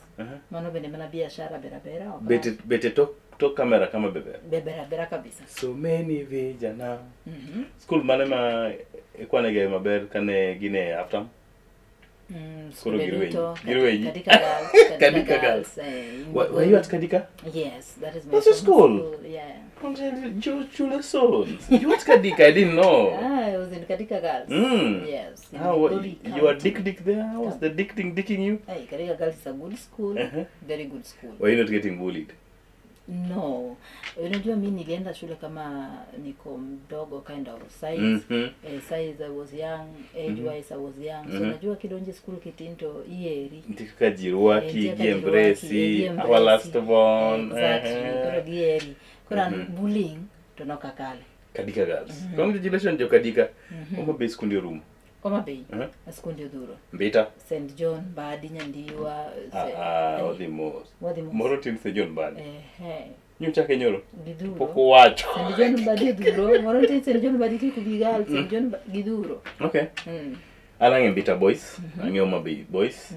mano bende mana biashara ber abera. Ok Bete bete tok kamera kama beber. Be ber abera kabisa. Someni vijana. Skul mane ma ikwanege maber kane gine half term? Koro Skunde girwenyi. duto, Girwenyi. Kadika Girls, Kadika Girls. in Were you at Kadika? Yes, that is my That's your former school? school. Yeah. Congratulations. You at Kadika, I didn't know. I was in Kadika Girls. Yes. In How Migori you were County. dick there? How was the dick dicking you? Hey, Kadika Girls is a good school. Very good school. Were you not getting bullied? No. Unajua mi nilienda shule kama niko mdogo kind of size. Size I was young, age wise I was young. So unajua kidonje school kitin to ieri. Nitie kaka ji rwaki, Nitie kaka gi ji embrace, rwaki, gi our embrace. last born. Exactly. Koro gieri. Koro an bullying to nokakale. Kadika Girls. Congratulations jo Kadika. Homa Bay skunde orumo. Homa Bay. Skunde odhuro. Mbita. St John, Mbadi, Nyandiwa. Wadhi mos. Wadhi mos. Moro tin St John Mbadi. Nyochake nyoro. Gidhuro. Pok owacho. St John Mbadi odhuro. Moro nitie St John Mbadi Kikubi Girls, St John Gidhuro. Okay. An ang'e Mbita Boys, ang'e Homa Bay Boys.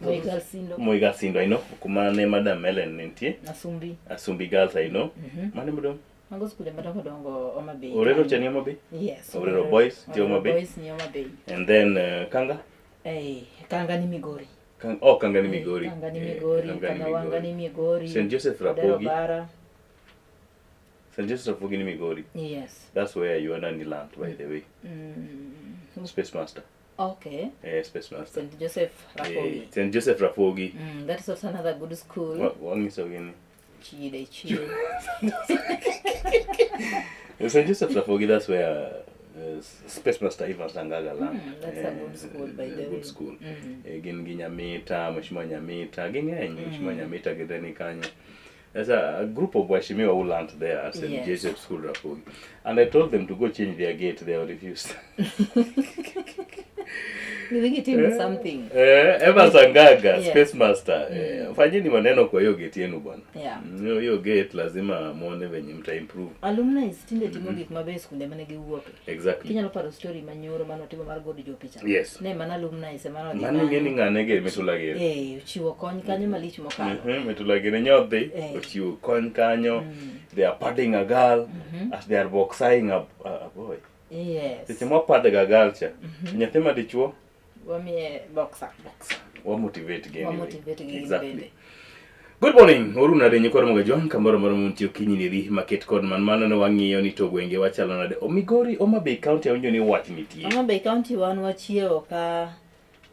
Moi Girls Sindo. Moi Girls Sindo, I know. Kuma ne Madam Ellen nitie. Asumbi. Asumbi Girls, I know. Mane modong'? Mago skunde madongo dongo Homa Bay. Orero cha ni Homa Bay? Yes. Orero Boys nitie Homa Bay. Boys ni Homa Bay. And then Kanga? Kanga ni Migori. Oh, Kanga ni Migori. Kanga ni Migori, Kanga ni Kanyawanga ni Migori. St. Joseph Odero Rapogi. Bara. St. Joseph Rapogi ni Migori. Yes. That's where you and learned, by the way. Space Master. Okay. Space Master. St. Joseph Rapogi. St. Joseph Rapogi. That is also another good school. Wang'iso gini. Chide, chide. St. Joseph Rapogi, that's where Space Master Ivan Sangaga learned. That's a good school, by the good way. school. Gin gi Nyamita, Mheshimiwa Nyamita, ging'eny, Mheshimiwa Nyamita gi ni kanyo. There's a group of waheshimiwa who learned there at St. Yes. Joseph School Rapogi. And I told them to go change their gate, they refused. Gidhi gitim something. Evans Angaga, Yeah. Space Master. Fanyeni maneno kwa hiyo gate yenu bwana. Yeah. Hiyo gate lazima muone venye mta improve. Alumni tinde timo gik mabeyo e skunde mane giwuoke. Exactly. Kinyalo paro story manyoro mane otimo mar God Jopi cha. Yes. Ne mana alumni ema nodhi Mano kanyo. ing'e ni ng'ane gere Mitula gere. Ochiwo kony kanyo malich mokalo. Mitula gere nyodhi, ochiwo kony kanyo. They are padding a girl as they are boxing a boy. Yes. Seche mwa ga girl cha, nyathi ma dichuo Wamiye boxer. wa motivate gi anyway. Wa motivate gi Exactly. bende. Good morning, oruna de nyikoro mga jwang' kamoro amora muntie okinyi ni dhi maket kod man mano ne wang'iyo ni to gwenge wachalo nade. O Migori, Homa Bay County awinjo ni wach nitie. Homa Bay County wan wachiewo ka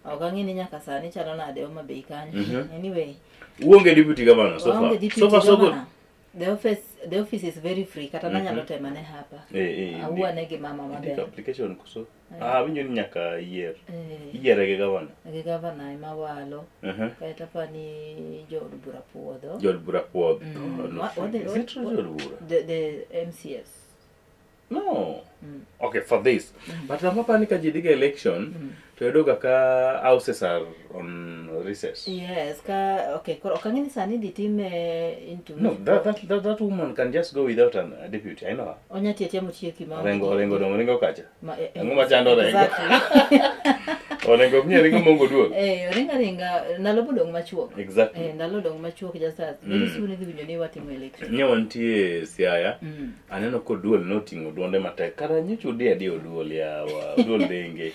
ok ang'e ni nyaka sani chalo nade Homa Bay kanyo. Anyway, Uonge deputy governor so far. waonge deputy So far so good. governor. The office is very free kata nanyalo temane hapa. Awuane gi mama Ndiko maber. application koso. Awinjo ni nyaka yier. Eh. Iyiere gi governor. Gi governor ema walo. Kaeto apa ni jood bura puodho. Jood bura puodho. No, is it jood bura? The MCS. No. Okay, for this. But amapa ni ka ji dhiga election to yudo ga ka houses are on recess. Yes, ka okay, koro ok ang'e ni sani idhi time into No, that woman can just go without a deputy. I know her. Onya tiyo atiya motieki ma Orengo Orengo dong Orengo kacha. Ma, Ang'o machando Orengo? Exactly. Orengo ok nyal ringo mongo duol. Orengo aringa ndalo bodong' machuok. Exactly. Ndalo odong' machuok just as very soon idhi winjo ni watimo election. Nye wantie Siaya. Aneno koduol noting'o duonde matek. Kata nyocha udi adi oduol yawa. Oduol denge.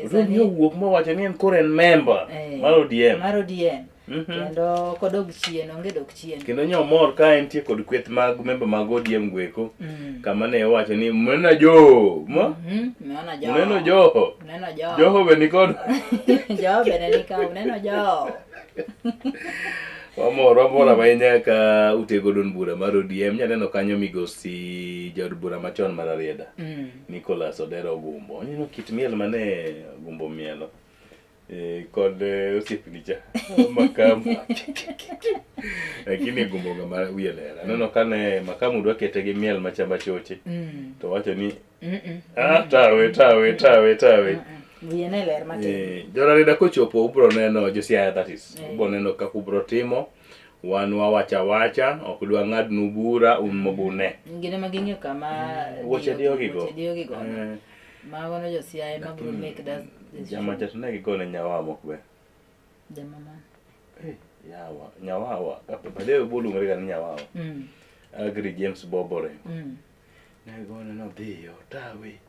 Oduol ni owuok mowacho ni en koro en member mar ODM. Mar ODM. Kendo kodog chien, onge dok chien. Kendo nyo mor ka entie kod kweth mag member mag ODM gweko. Kama ne owacho ni mneno jo. Ma? Mneno jo. Mneno Joho. Mneno jo. Joho be nikod. Joho bende nika, mneno jo. Wamor ahinya ka utego duond bura mar ODM. Nyaneno kanyo migosi jaod bura machon mar Rarieda. Nicholas Odero Ogumbo. Oneno kit miel mane Ogumbo mielo. Kod osiepni cha Makamu. Lakini Ogumbo ng'ama wiye ler. Aneno kane Makamu dwa kete gi miel machamba choche. To wacho ni tawe. Wiye ne ler matin. Jorareda kochopo ubro neno jo Siaya that is. Ubro neno kaka ubro timo. Wan wawacha wacha, ok dwa ng'adnu bura, un mobune. Gin ema ging'eyo kama Wuoche diyogigo. Wuoche diyogigo. Mago no jo Siaya ema biro make that decision. Jama cha to ne gigone nyawawa mok ber. Jama man. Yawa, nyawawa. Baadaye boluongore ga ni nyawawa. Agri James Bobore. Ne gigone nodhiyo, tawe.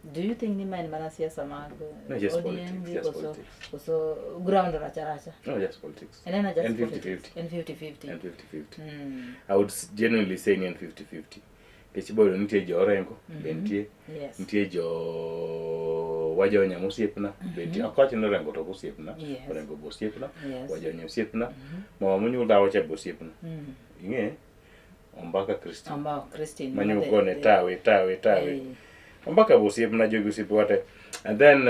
Do you think ni ma en mana siasa mag No, just ODM politics, gi just koso politics. koso ground racha racha? No, just politics. En ena just En politics. 50-50. En 50-50. En 50-50. I would genuinely say ni en 50-50. Nikech ibo yudo nitie jo Orengo, be nitie. Yes. Nitie jo Wajonya mosiepna, be nitie. Ok awach ni Orengo to ok osiepna. Yes. Orengo be osiepna. Yes. Wajonya osiepna. Mama monyuol dawa cha be osiepna. Ing'e? Ombaka Christine. Ombaka Christine. Manyo gone tawe. Ombaka be osiepna, jogi osiepewa te. And then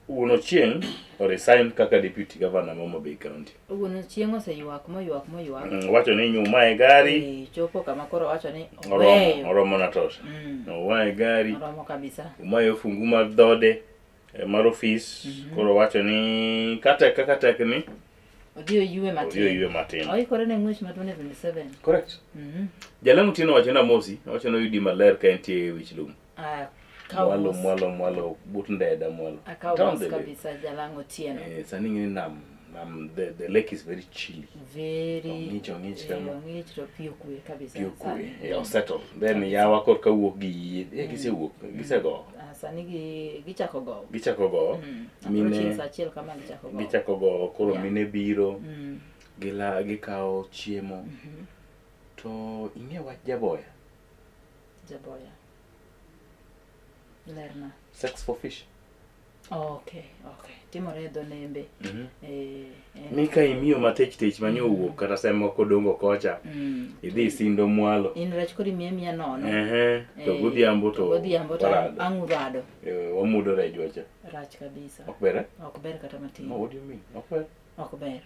Wuon Ochieng' oresign kaka deputy governor ma Homa Bay County. Wuon Ochieng' oseywak moywak moywak. Wacho ni nyuma e gari. Chopo kama koro wacho ni oweyo. Oromo na tosha. Owa e gari. Oromo kabisa. Umayo ofungu mar dhode mar ofis. Koro wacho ni katek kaka tek ni Odhi oywe matin. Odhi oywe matin. Oikore ne ng'wech ma 2027. Correct. Jalemo Otieno wacho na mosi, wacho ni oyudi maler ka entie e wich lum. Akaw Mwalo mos. mwalo mwalo but ndeda mwalo. Akaw Down mos the lake. kabisa Jalang'o Otieno. Sani ing'e ni nam, nam the lake is very chilly. Very. Ong'ich, ong'ich kama. Ong'ich to pi okwe kabisa. Pi okwe. Sani. Osettle. Then yawa korka wuok gi yie. Gisewuok, gisegowo. Sani gichako gowo. Gichako gowo. Mine Approaching saa achiel kama gichako gowo. Gichako gowo, koro mine biro. Gikawo chiemo. To ing'e wach jaboya? Jaboya. Lerna. Sex for fish. Okay, okay. Timore e dho nembe. Mi ka imiyo matech tech manyo owuok kata semo kodongo kocha. Idhi sindo mwalo. In rech koro imiye miya nono. To godhiambo to godhiambo to warado. ang' urado. Wamudo rejwa cha. Rach kabisa. Ok ber, eh? Ok ber kata matin. No, what do you mean? Ok ber. Ok ber.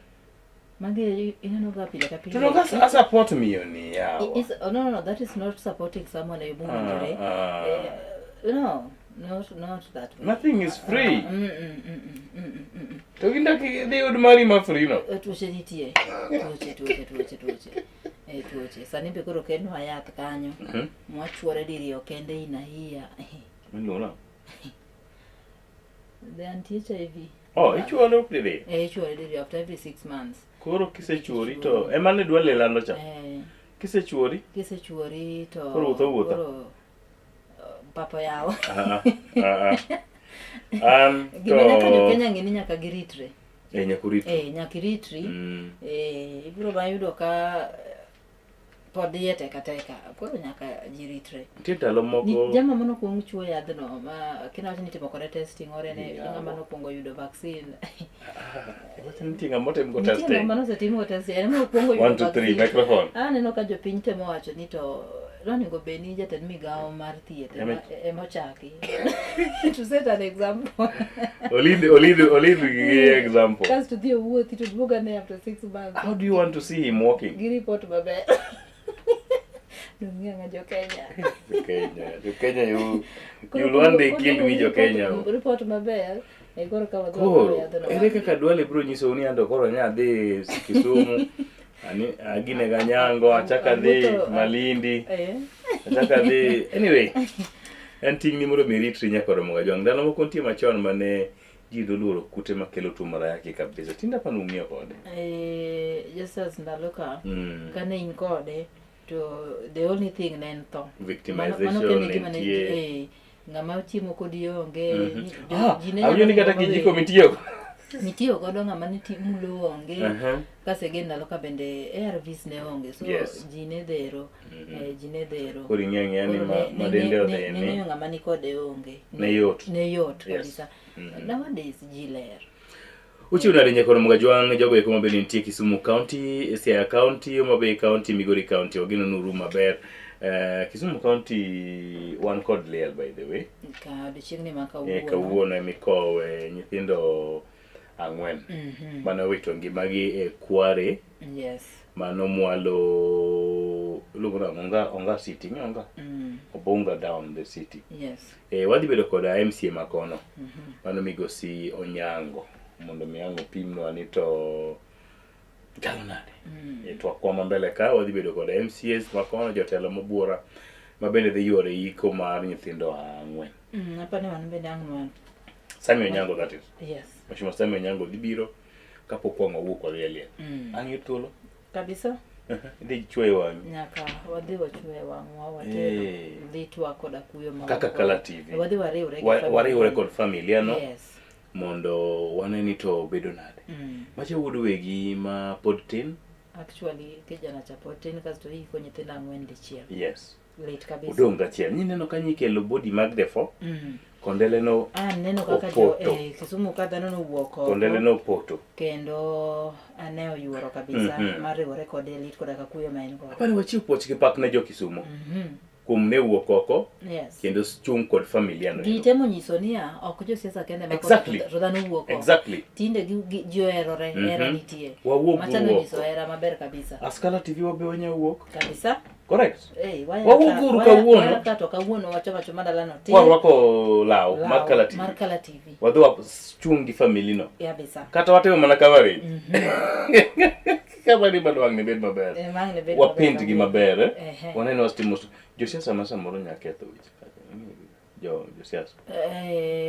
Magi ineno ga pile ka pile. To donge a support miyo ni yawa. Is, oh, no, no, no, that is not supporting someone e yo mowinjore. Ah, ah. No, not that way. Nothing is free. Mm. To gindak idhi yud mari ma free no. Tuoche nitie. Tuoche, tuoche, tuoche, tuoche. Tuoche. Sani be koro kelnwa yath kanyo. Mwachuore diriyo kende in a year. Miluongo nang'o? The anti-HIV. Oh, ichuore diriyo? Eh, ichuore diriyo after every 6 months. Koro kisechuori to ema ne dwa lelando cha. Eh, Kisechuori kisechuori to Koro wuotho awuotha? koro, papa yawo. Ah, ah, ah. An Gima nyaka to jo-Kenya ng'e ni nyaka giritre. Eh, nyaka urit. Eh, nyaka iritri. Eh, ibiro ma yudo ka pod iye tek ateka. Koro nyaka ji ritre. Nitie ndalo moko Jama manokwong chuo yadhno ma kinawacho ni itimo kode testing ore ne Yawa. ng'ama nokwongo yudo vaccine. Iwacho ni nitie ng'ama otim go Nitie testing. ng'ama nosetim go testing, en ema okwongo yudo One, two, three, vaccine. microphone. Aneno ka jopiny temo wacho ni to nonego bed ni jatend migawo mar thieth ema ochaki to set an example. Olid gi example. Kasto dhi owuothi to duogo ane after 6 months. How do you want to see him walking? Gi report maber. Dong' ng'a jo Kenya. Jo Kenya, jo Kenya, you'll one day kill me, jo Kenya. Report maber. E koro ka wadhi Koro, yadhno. ere kaka Duale biro nyisou ni anto koro nya dhi Kisumu, ani agine Ganyango, achak adhi Malindi, achak adhi. Anyway, en ting'ni mondo mi iritri nyaka romo gajwang'. Ndalo moko nitie machon mane ji noluoro kute makelo tuo mar ayaki kabisa. Tinde apani ung'iyo kode. Just as ndalo ka kane in kode to the only thing ne en tho. Victimization Mano kende gima ne nitie. Ng'ama chiemo kodi onge. Ah, Ji ne awinjo ni nyalo kata ringo kijiko mawe. mitiyogo. Mitiyo godo ng'ama ne mulo onge. Kasegen ndalo ka bende ARVs ne onge. So ji ne dhero. Ji ne dhero. Koro ing'eyo ang'eya ni Koro ma dende ne odhi ni. ng'eyo ng'ama ni kode onge. Ne yot. Ne yot kabisa. Nowadays ji ler. Uchiwo nade nyakoro Mugajwang' jogo eko mabende nitie Kisumu County, Siaya County, Homa Bay County, Migori County, wageno nuru maber. Kisumu County wan kod liel, by the way. Ka odiochieng'ni ma kawuono. Kawuono emikowe nyithindo ang'wen mane owito ngimagi e Kware mano mwalo iluongo nang'o Onga City, ing'e Onga? Obunga down the city. Wadhi bedo koda MCA makono mano migosi Onyango mondo mi ang' opimnwa ni to chalo nade. E twakwa ma mbele ka wadhi bedo kod MCAs makono, jotelo mabuora ma bende dhi yuoro e iko mar nyithindo ang'wen. Apani wan bende ang' nwa. Sami Onyango, that is. Yes. Mheshimiwa Sami Onyango dhi biro kapok wang' wawuok wadhi e liel. Ang' yud thuolo? Kabisa. Idhi chweyo wang'i. Nyaka wadhi wachwe wang'wa water litwa koda kuyo ma Kaka wan godo. Kala TV. Wadhi wariwre gi familia. Wariwre kod familia no mondo wane ni to bedo nade. Macha wuod wegi ma pod tin. Actually kijana cha pod tin kasto iko nyithindo ang'wen dichiel. Yes. Lit kabisa. Odong' gachiel. Nineno ka nyikelo body mag the four. Kondele no Ah, neno kaka jo opoto. Kisumu ka dhano nowuok oko. Kondele no opoto. Kendo ane oyuoro kabisa mar riwore kode e lit koda ka kuyo ma en godo. Apani wachiw puoch gi pak ne jo Kisumu kuom ne wuok oko kendo chung' kod familia no. Gitemo nyiso niya, ok josiasa kende ma to dhano wuok oko. Tinde ji oherore, hera nitie. Wawuog Machano uru nyiso oko. hera maber kabisa. Askala TV wabe wanya wuok. Kabisa. Correct. Hey, Wawuog uru kawuono. Waya ka to kawuono wacho wacho madalano tin. Warwako law mar Law Kala TV. Mar Kala TV. Wadhi wachung' gi family no. Kabisa. Kata watimo mana coverage. Coverage mondo wang' ne bed maber. Wang' ne bed Wapaint maber gi maber. Waneno watimo josiasa ma samoro nya ketho weche kacha. Jo josiasa.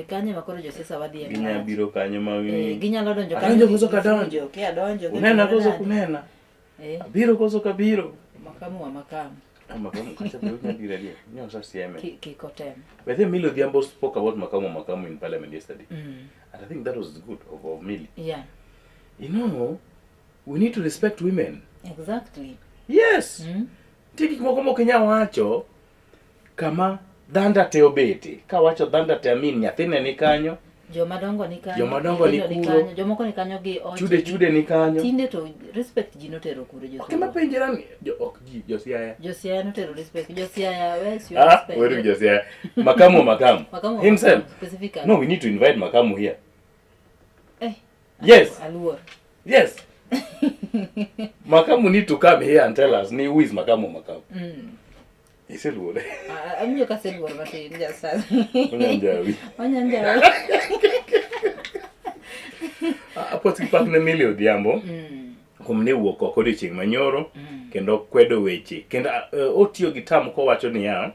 Kanyo ema koro josiasa wadhi e Ginya marach. biro kanyo ma Ginyalo donjo Adonjo kanyo koso kadonjo. gifujo, kia donjo Unena gitimore koso nade? kunena. Abiro koso kabiro. Makamu wa makamu. Ah, makamu kacha be unya biro adier. Nyosa sieme. Kik otem. But then Millie Odhiambo spoke about Makamu Makamu in parliament yesterday. And I think that was good of Millie. We need to respect women. Yes. Nitie gik moko mok inyal wacho kama dhanda te obete. Kawacho dhanda te amin nyathine ni kanyo, Jomadongo ni kanyo. Jomadongo ni nyithindo kuro. kanyo, jomoko ni kanyo gi oche chude gi. Chude ni kanyo. Tinde to respect ji notero kure Ok jothurwa. ema penjera ni jo ok ji josiaya. Josiaya notero respect. Josiaya, where is your Ah, respect? where is Josiaya? Makamu wa Makamu. Makamu wa Himself. Makamu, specifically. No, we need to invite Makamu here. Yes. Aluor. Yes. Makamu need to come here and tell us ni who is Makamu Makamu. Iseluore. Awinjo ka aseluor matin Justus. Onyanjawi. Onyanjawi. Apoth gi pak ne Millie Odhiambo. Kuom ne wuok oko odiochieng' manyoro kendo kwedo weche kendo otiyo gi tam kowacho niya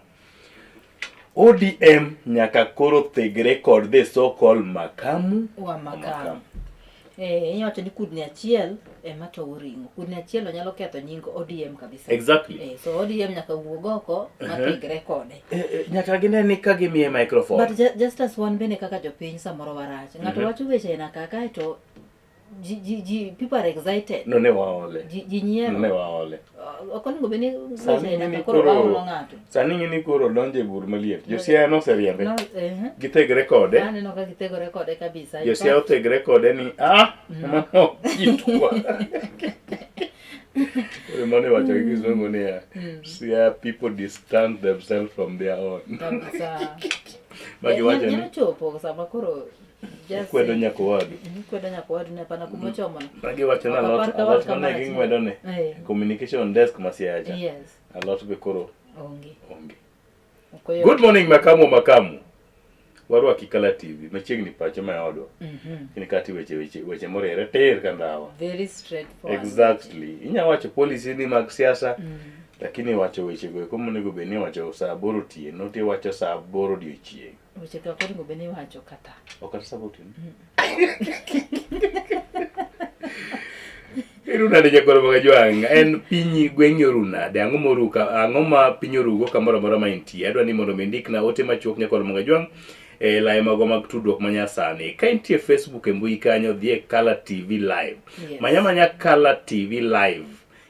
ODM nyaka koro thegre kod the so called makamu wa makamu. Eh, iwacho ni kudni achiel ema towo ring'o. Kudni achiel onyalo ketho nying ODM kabisa. Exactly. Eh, so ODM nyaka wuog oko mathegre kode. Nyaka gine ni ka gimiye microphone. But just as wan bende kaka jopiny samoro warach. Ng'ato wacho weche aina ka kae to ji people are excited. No ne waole. Ji nyiero. No ne waole. Ok onego bed ni weche aina ka koro waolo ng'ato. Sani ing'e ni koro donjo e bur maliet. Josiaya noseriembe. No, Githegre kode. Aneno ka githegore kode kabisa. In Josiaya fact, othegre kode ni ah mano kitwa. Koro mano iwacho gi kizungu niya Siaya people distance themselves from their own. Kabisa. Ma giwacho ni Nyalo chopo sama koro just kwedo nyaka owadu. Kwedo nyaka owadu ne hapana kuma ochomo no. Ma giwacho ni Ok alot apar ka alot wat mane kama ging'wedo ne communication desk ma Siaya cha. Yes. Alot be koro Onge. onge. Ok oyot. Good morning Makamu Makamu. Warwaki Kala TV machiegni pacho ma e odwa. Kini kati weche weche weche moriere tir ka ndawa. Very straightforward. Exactly. Inya wacho policy ni mag siasa lakini wacho weche go eko monego bed ni iwacho saa aboro otieno to iwacho saa aboro odiochieng'. Weche ka ok onego bed ni iwacho kata. Ok kata saa aboro otieno. Iru nade jakoro mag Ajwang'? En pinyi gweng'i oru nade? Ang'o moru ka ang'o ma piny orugo kamoro amora ma intie? Adwa ni mondo mi indikna ote machuok nyakwar mag Ajwang' e lai magwa mag tudruok ma nyasani. Ka intie Facebook e mbui kanyo dhi e Kala TV Live. Yes. Manya manya Kala TV Live.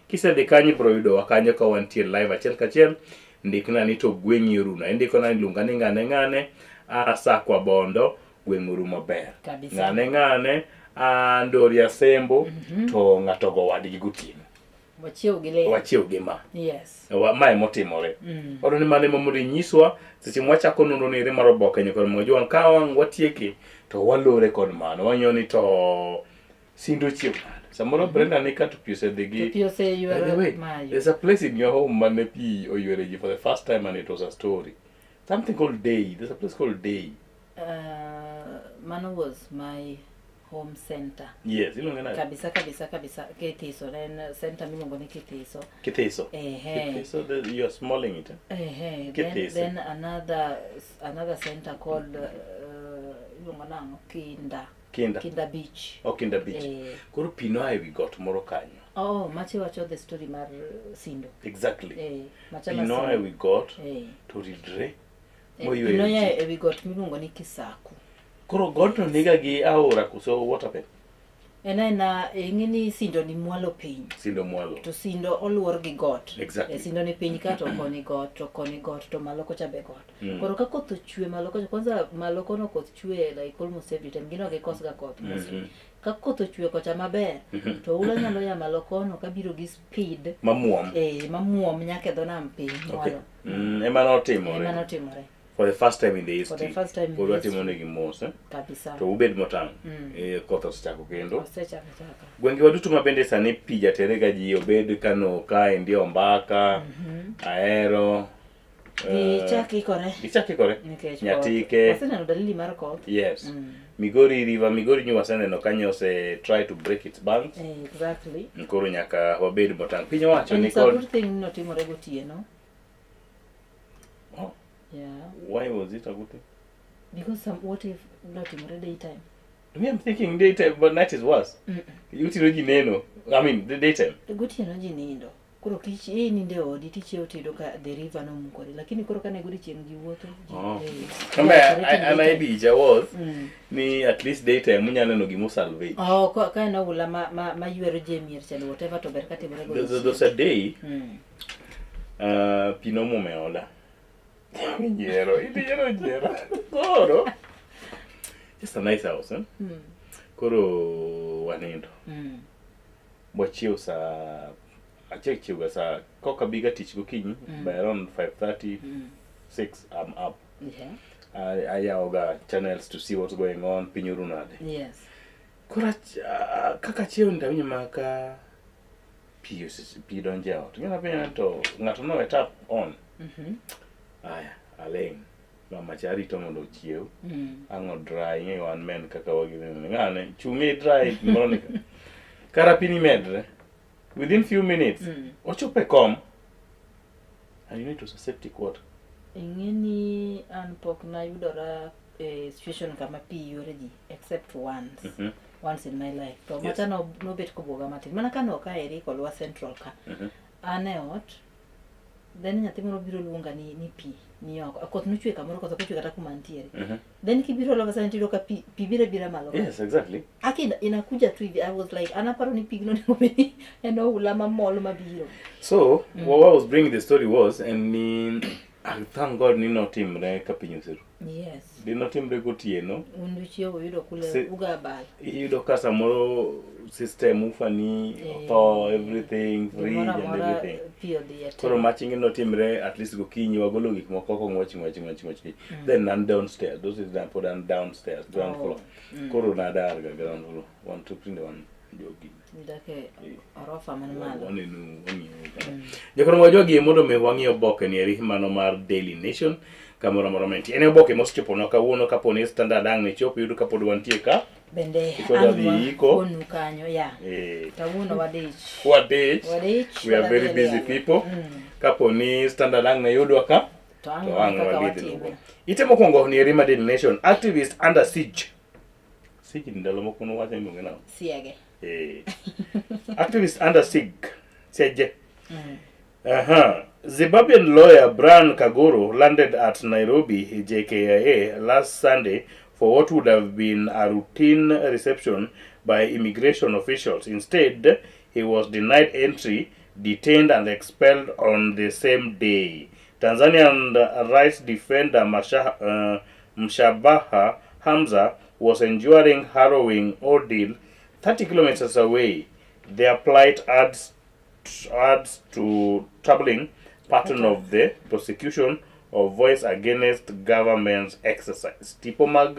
Kisedhi kanyo ibiro yudowa kanyo ka wantie live achiel kachiel. Ndikna ni to gweng'i oruna. Indikona ni luonga ni ng'ane ng'ane. A Sakwa Bondo gweng' oru maber. Kabisa. Ng'ane ng'ane a Ndori Asembo to ng'ato go wadgi gotieno. Wachiew gi ler. Wachiew gi ma. Yes. Ma emotimore. Wadwa ni mano ema mondo inyiswa seche mwachako nonro ni ere mar oboke nyakoro Mojwang' ka wang' watieke to walore kod mano wang'iyo ni to Sindo ochiew nade. Samoro Brenda ni ka to pi osedhi gi To pi oseywero By the way, mayo. there's a place in your home mane pi oywere ji for the first time and it was a story. Something called Day. There's a place called Day. Mano was my home center. Yes, iluonge nade? Kabisa kabisa kabisa Kithiso ne en center miluongo ni Kithiso. Kithiso. Ehe. Kithiso, you are smalling it. Eh? Ehe. Then, Kithiso. then another center called iluongo nang'o? Kinda. Kinda. Kinda Beach. Oh, Kinda Beach. Koro pi noa ewi got moro kanyo. Oh, mache wacho the story mar Sindo. Exactly. Macha Pi mar noa Sindo. ewi got to ridre moyweyo Pi noa ji. ewi got miluongo ni Kisaku. Koro godno niga gi aora koso what happened? En aena ing'e ni Sindo ni mwalo piny. Sindo mwalo. To Sindo oluor gi got. Exactly. Sindo ni piny ka to koni got, to koni got, to malo kocha be got. Koro ka koth ochwe malo kocha, kwanza malo kono koth chwe like almost every time, gino gikos ga koth mostly. Ka koth ochwe kocha maber, to oula nyalo ya malo kono kabiro gi speed. Mamuom. Mamuom nyaka e dho nam piny Okay. mwalo. Ema notimore. Ema notimore. For the first time in the For the history. first time in Pod the watimo history. negi mos. Eh? Kabisa. To ubed motang'. Koth osechako kendo. Osechako chaka. Gwengewa duto ma bende sani pi jatere ga ji obed Kano kaendi Ombaka, Ahero. Gichak ikore. Gichak ikore. Nikech koth. Nyatike. Waseneno dalili mar koth. Yes. Migori River, Migori nyo waseneno kanyo ose try to break its banks. Exactly. Koro nyaka wabed motang'. Piny owacho And ni it's a kod good thing notimore gotieno. Oh. Yeah. Why was it a good thing? Because some, what if notimore daytime? Me, I'm thinking daytime, but night is worse. Utiro ji neno. I mean, the daytime. Gotieno ji nindo. Koro kich ininde odi tichiewo tiyudo ka the river nomukore. Lakini koro kane godiochieng' ji wuotho. Oh. Ji, Ambe, yeah, an idea was ni at least daytime unyalo neno gimo salvage. Oh, ka en oula ma ywero ji e mier chande whatever to ber katimore There's there's a day pi nomuomo e oda. Nyiero, inyiero nyiero. Koro just a nice house, eh? Koro wanindo. Wachiew saa achiek chiew ga saa koka biga tich gokinyi by around 5:30 6 I'm up. Ayawo ga channels to see what's going on piny oru nade. Yes. Koro kaka chiew ni tawinjo ma ka pi pi donjo e ot. Ng'ina penjo ni to ng'ato nowe tap on. Aya, aling'. Mama cha arito mondo ochiew. Ang' dry, ing'eyo wan men kaka wagine. Ng'ane, chung' i dry gimoro ni ka. Kara pi ni medre. Within few minutes, ochopo e kom. And you know it was a septic water. Ing'e ni an pok nayudora e situation kama pi yuoro ji except once. Once in my life. To macha no nobet kobwoga matin. Mana ka nok aeri kolwa central ka. An e ot, then nyathi moro biro luonga ni pi ni oko. Koth nochwe kamoro, koth ok ochwe kata kuma antiere. Then kibiro all of a sudden tiyudo ka pi biro abira malo ka. Yes, exactly. Aki inakuja tu hivi. I was like, an aparo ni pigno onego bed ni en oula mamol mabiro. So, what I was bringing the story was, and ni, ah, thank God ni notimre ka piny oseru. Di notimre gotieno. Un uchiewo uyudo kule uga abal. Iyudo ka samoro system ufani otho, everything, fridge Gimoro and amora everything. pi odhi e te. Koro matching notimre at least gokinyi wagolo gik moko oko ng'wech ng'wech ng'wech ng'wech. Then nan downstairs, those is down, pod an downstairs, ground floor. Koro nadar ga ground floor. Wan to tinde wan jogi. Idak e orofa man malo. Waneno wang'iyo kama. Jokoro wajogi mondo mi wang'i oboke ni eri mano mar Daily Nation kamoro amora mantie. En oboke mosechoponwa kawuono kapo ni Standard ang' ne chop yudo kapod wantie ka. Bende Ikoda ang' dhi iko. wakonu kanyo ya. Kawuono wadich. Wadich. Wadich. We are very wadhi busy lielo. people. Kapo ni Standard ang' ne yudwa ka To ang' to ang' kaka wadhi watime. nugo. Ite mokwongo ni eri mar Daily Nation activist under siege. Siege ni ndalo moko nowacho ni iluonge nang'o? Siege. Activist under siege. Siege. Zimbabwean lawyer Brian Kagoro landed at Nairobi JKIA last Sunday for what would have been a routine reception by immigration officials. Instead, he was denied entry, detained and expelled on the same day. Tanzanian rights defender Mshabaha Hamza was enduring harrowing ordeal 30 kilometers away. Their plight adds to troubling pattern of the prosecution of voice against government's exercise. Tipo mag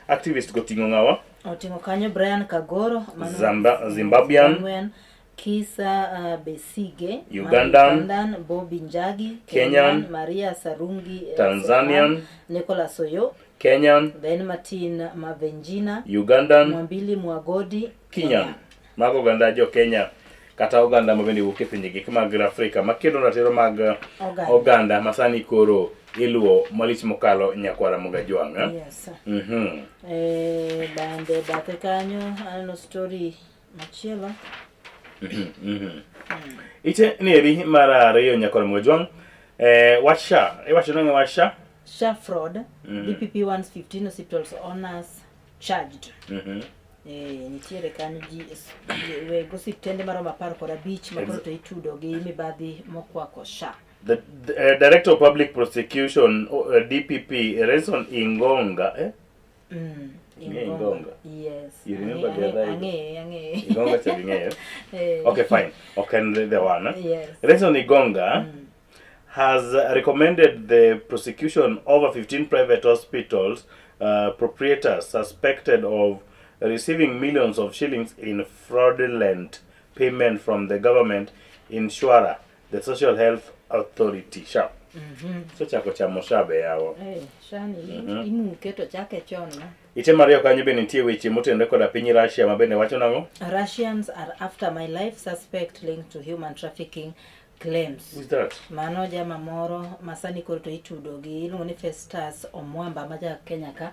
activist goting'o ng'awa? Oting'o kanyo Brian Kagoro mano Zimbabwean. Zimbabwean, Kisa Besige, mano Ugandan. Ugandan, Bobby Njagi, Kenyan. Maria Sarungi, Tanzanian. Sepan, Nicholas Oyo, Kenyan, then Martin Mavenjina, Ugandan, Mwambili Mwagodi, Kenyan. Mago oganda jo Kenya kata oganda ma bende wuok e pinje gik mag Afrika makedo ratiro mag Oganda. oganda masani koro iluwo malich mokalo nyakwara Mogajwang'. Eh? Yes. Bande bathe kanyo aneno story machielo. Ite neri mar ariyo nyakwara Mogajwang'. Wach SHA, iwacho nang'o wach SHA? SHA fraud, DPP wants 15 hospitals owners charged. Nitiere kanyo ji weg osiptende maromo 15 ma koro to itudo gi mibadhi mokwako SHA. The Director of Public Prosecution, DPP, Renson Ingonga, eh? Ing'e Ingonga? Yes. You remember the other Ang'e, ang'e. Ingonga cha ing'eyo? Okay, fine. Okay, the one. Eh? Yes. Renson Ingonga has recommended the prosecution over 15 private hospitals proprietors suspected of receiving millions of shillings in fraudulent payment from the government insurer, the Social Health Authority, SHA. So chako chamo SHA be yawa. SHA ni imuke to chake chon no. Ite mariyo kanyo be nitie weche motenore koda piny Russia ma bende wacho nang'o? Russians are after my life, suspect linked to human trafficking claims. Who's that? Mano jama moro masani koro to itudo gi iluongo ni Festus Omwamba ma ja Kenya ka.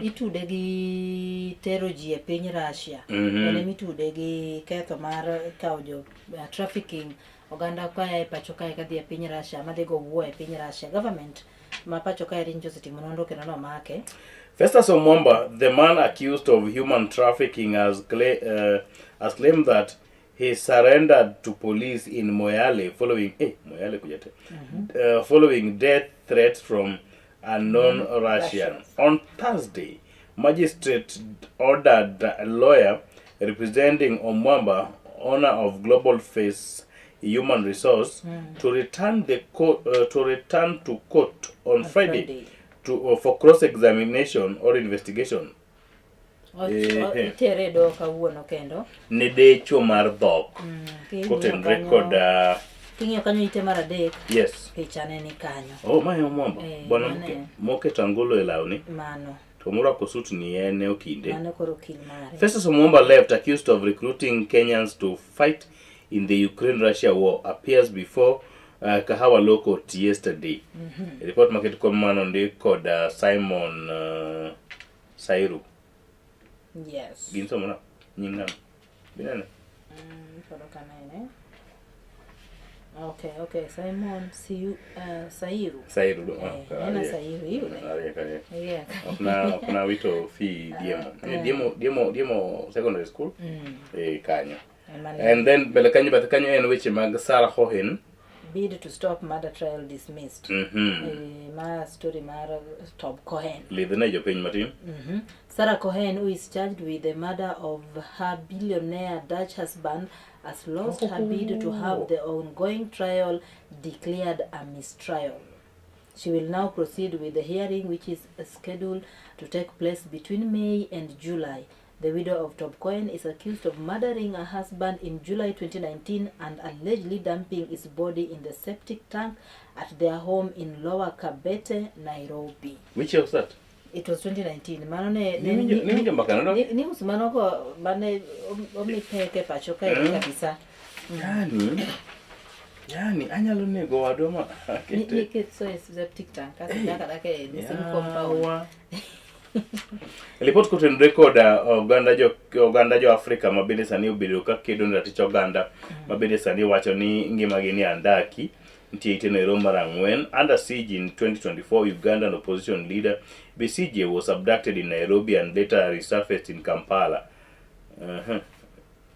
Itude gi tero ji e piny Russia. En ema itude gi ketho mar kawo jo trafficking oganda kaya e pacho kae kadhi e piny Russia madhi go wuo e piny Russia. Government ma pacho kae rinjo osetimo nonro kendo nomake. Festus Omwamba, the man accused of human trafficking, has claimed that he surrendered to police in Moyale following Moyale kujate, following death threats from unknown Russian. Russians. On Thursday, magistrate ordered a lawyer representing Omwamba, owner of Global Face Human Resource, to return the to return to court on On Friday, Friday. to for cross-examination or investigation. Itere e doho kawuono kendo. Ne decho mar dhok. King'iyo Kotenre kanyo- kod King'iyo kanyo ite mar adek. Yes. Pichane ni kanyo. Oh, ma e Omwamba. Eh, Bwana mano e. moketo angolo e lawni. Mano. To morwako suit ni en e okinde. Mano koro okil mare. Festus Omwamba left accused of recruiting Kenyans to fight in the Ukraine-Russia war appears before Kahawa Law Court yesterday. Report maket kuom mano ndik kod Simon Sairu. Yes. Gin somo na? Nying ng'ano? Binene? Koro kanene. Okay. Simon Siu, Sairu. Sairu. Eh, ena Sairu yule. Ariek, ariek. Yeah. Ok na wito fee Diemo. Diemo Secondary School. Eh, kanyo. Ema And then mbele kanyo bathe kanyo en weche mag Sarah Cohen. Bid to stop murder trial dismissed. Eh, ma story mar Tob Cohen. Lidhne jopiny matin. Sarah Cohen, who is charged with the murder of her billionaire Dutch husband, has lost her bid to have the ongoing trial declared a mistrial. She will now proceed with the hearing, which is scheduled to take place between May and July. The widow of Tob Cohen is accused of murdering her husband in July 2019 and allegedly dumping his body in the septic tank at their home in Lower Kabete, Nairobi. Which year was that? It was 2019. Mano ne Niwinjo mbaka no? News manogo mane omi pek e pacho kae kabisa. Yani anyalo nego wadwa ma akete. Nikech so e septic tank kasto nyaka dak e the same compound. Yawa. Ripot kotenore kod oganda jo Afrika ma bende sani obedo ka kedo ne ratich oganda ma bende sani wacho ni ngimagi ni andaki. Nitie ite Nairobi mar ang'wen. Under siege in 2024, Ugandan opposition leader Besigye was abducted in Nairobi and later resurfaced in Kampala.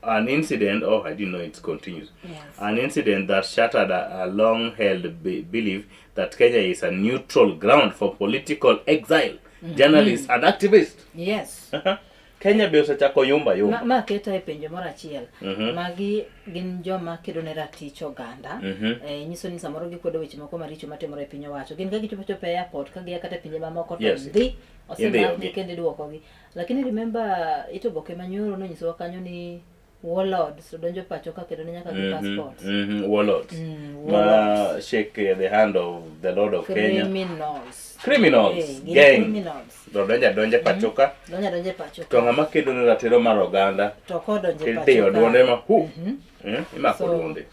An incident, oh, I didn't know it continues. Yes. An incident that shattered a long-held belief that Kenya is a neutral ground for political exile, journalists and activists. Yes. Kenya be osechako yumba yumba. Ma keta e penjo moro achiel. Magi gin joma kedo ne ratich oganda. Nyiso ni samoro gikwedo weche moko maricho matimore e piny owacho. Gin ka gichopo chopo e airport ka gia kata e pinje mamoko to Yes. dhi Idhiyo osemakgi gi. kendo iduokogi. Lakini remember ito oboke manyoro nonyisowa kanyo ni warlords donjo pacho ka kendo ne nyaka gi passports. Warlords. Ma Warlords. shake the hand of the Lord of Kenya. Criminals. Criminals. Gin Gang. criminals. To donja donja pacho ka. Donja donja pacho To ka. ng'ama kedo ne ratiro mar oganda. To kodonjo e pacho Idiyo ka. duonde ma hu. Imako duonde.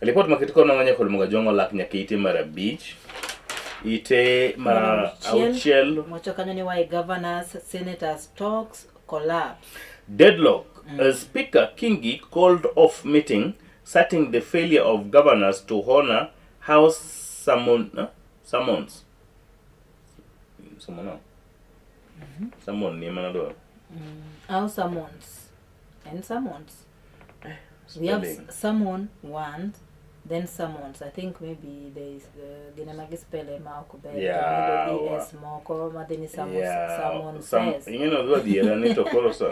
Ripot maket kono ng'anya kod Muga Jong'o lak nyaka ite mar abich. Ite mar auchiel. Wacho kanyo ni why governors, senators talks collapse. Deadlock. Speaker Kingi called off meeting, citing the failure of governors to honor House summons. Summon. Summon ni mana dwaro. House summons. And summons. We have Spelling. summon once, then summons. I think maybe there is gine magi spell ema ok ber. Yeah, To gimedo es moko madhi ni summons, Yeah, summon says. Ing'eno dwa dhiera ni to koro sa.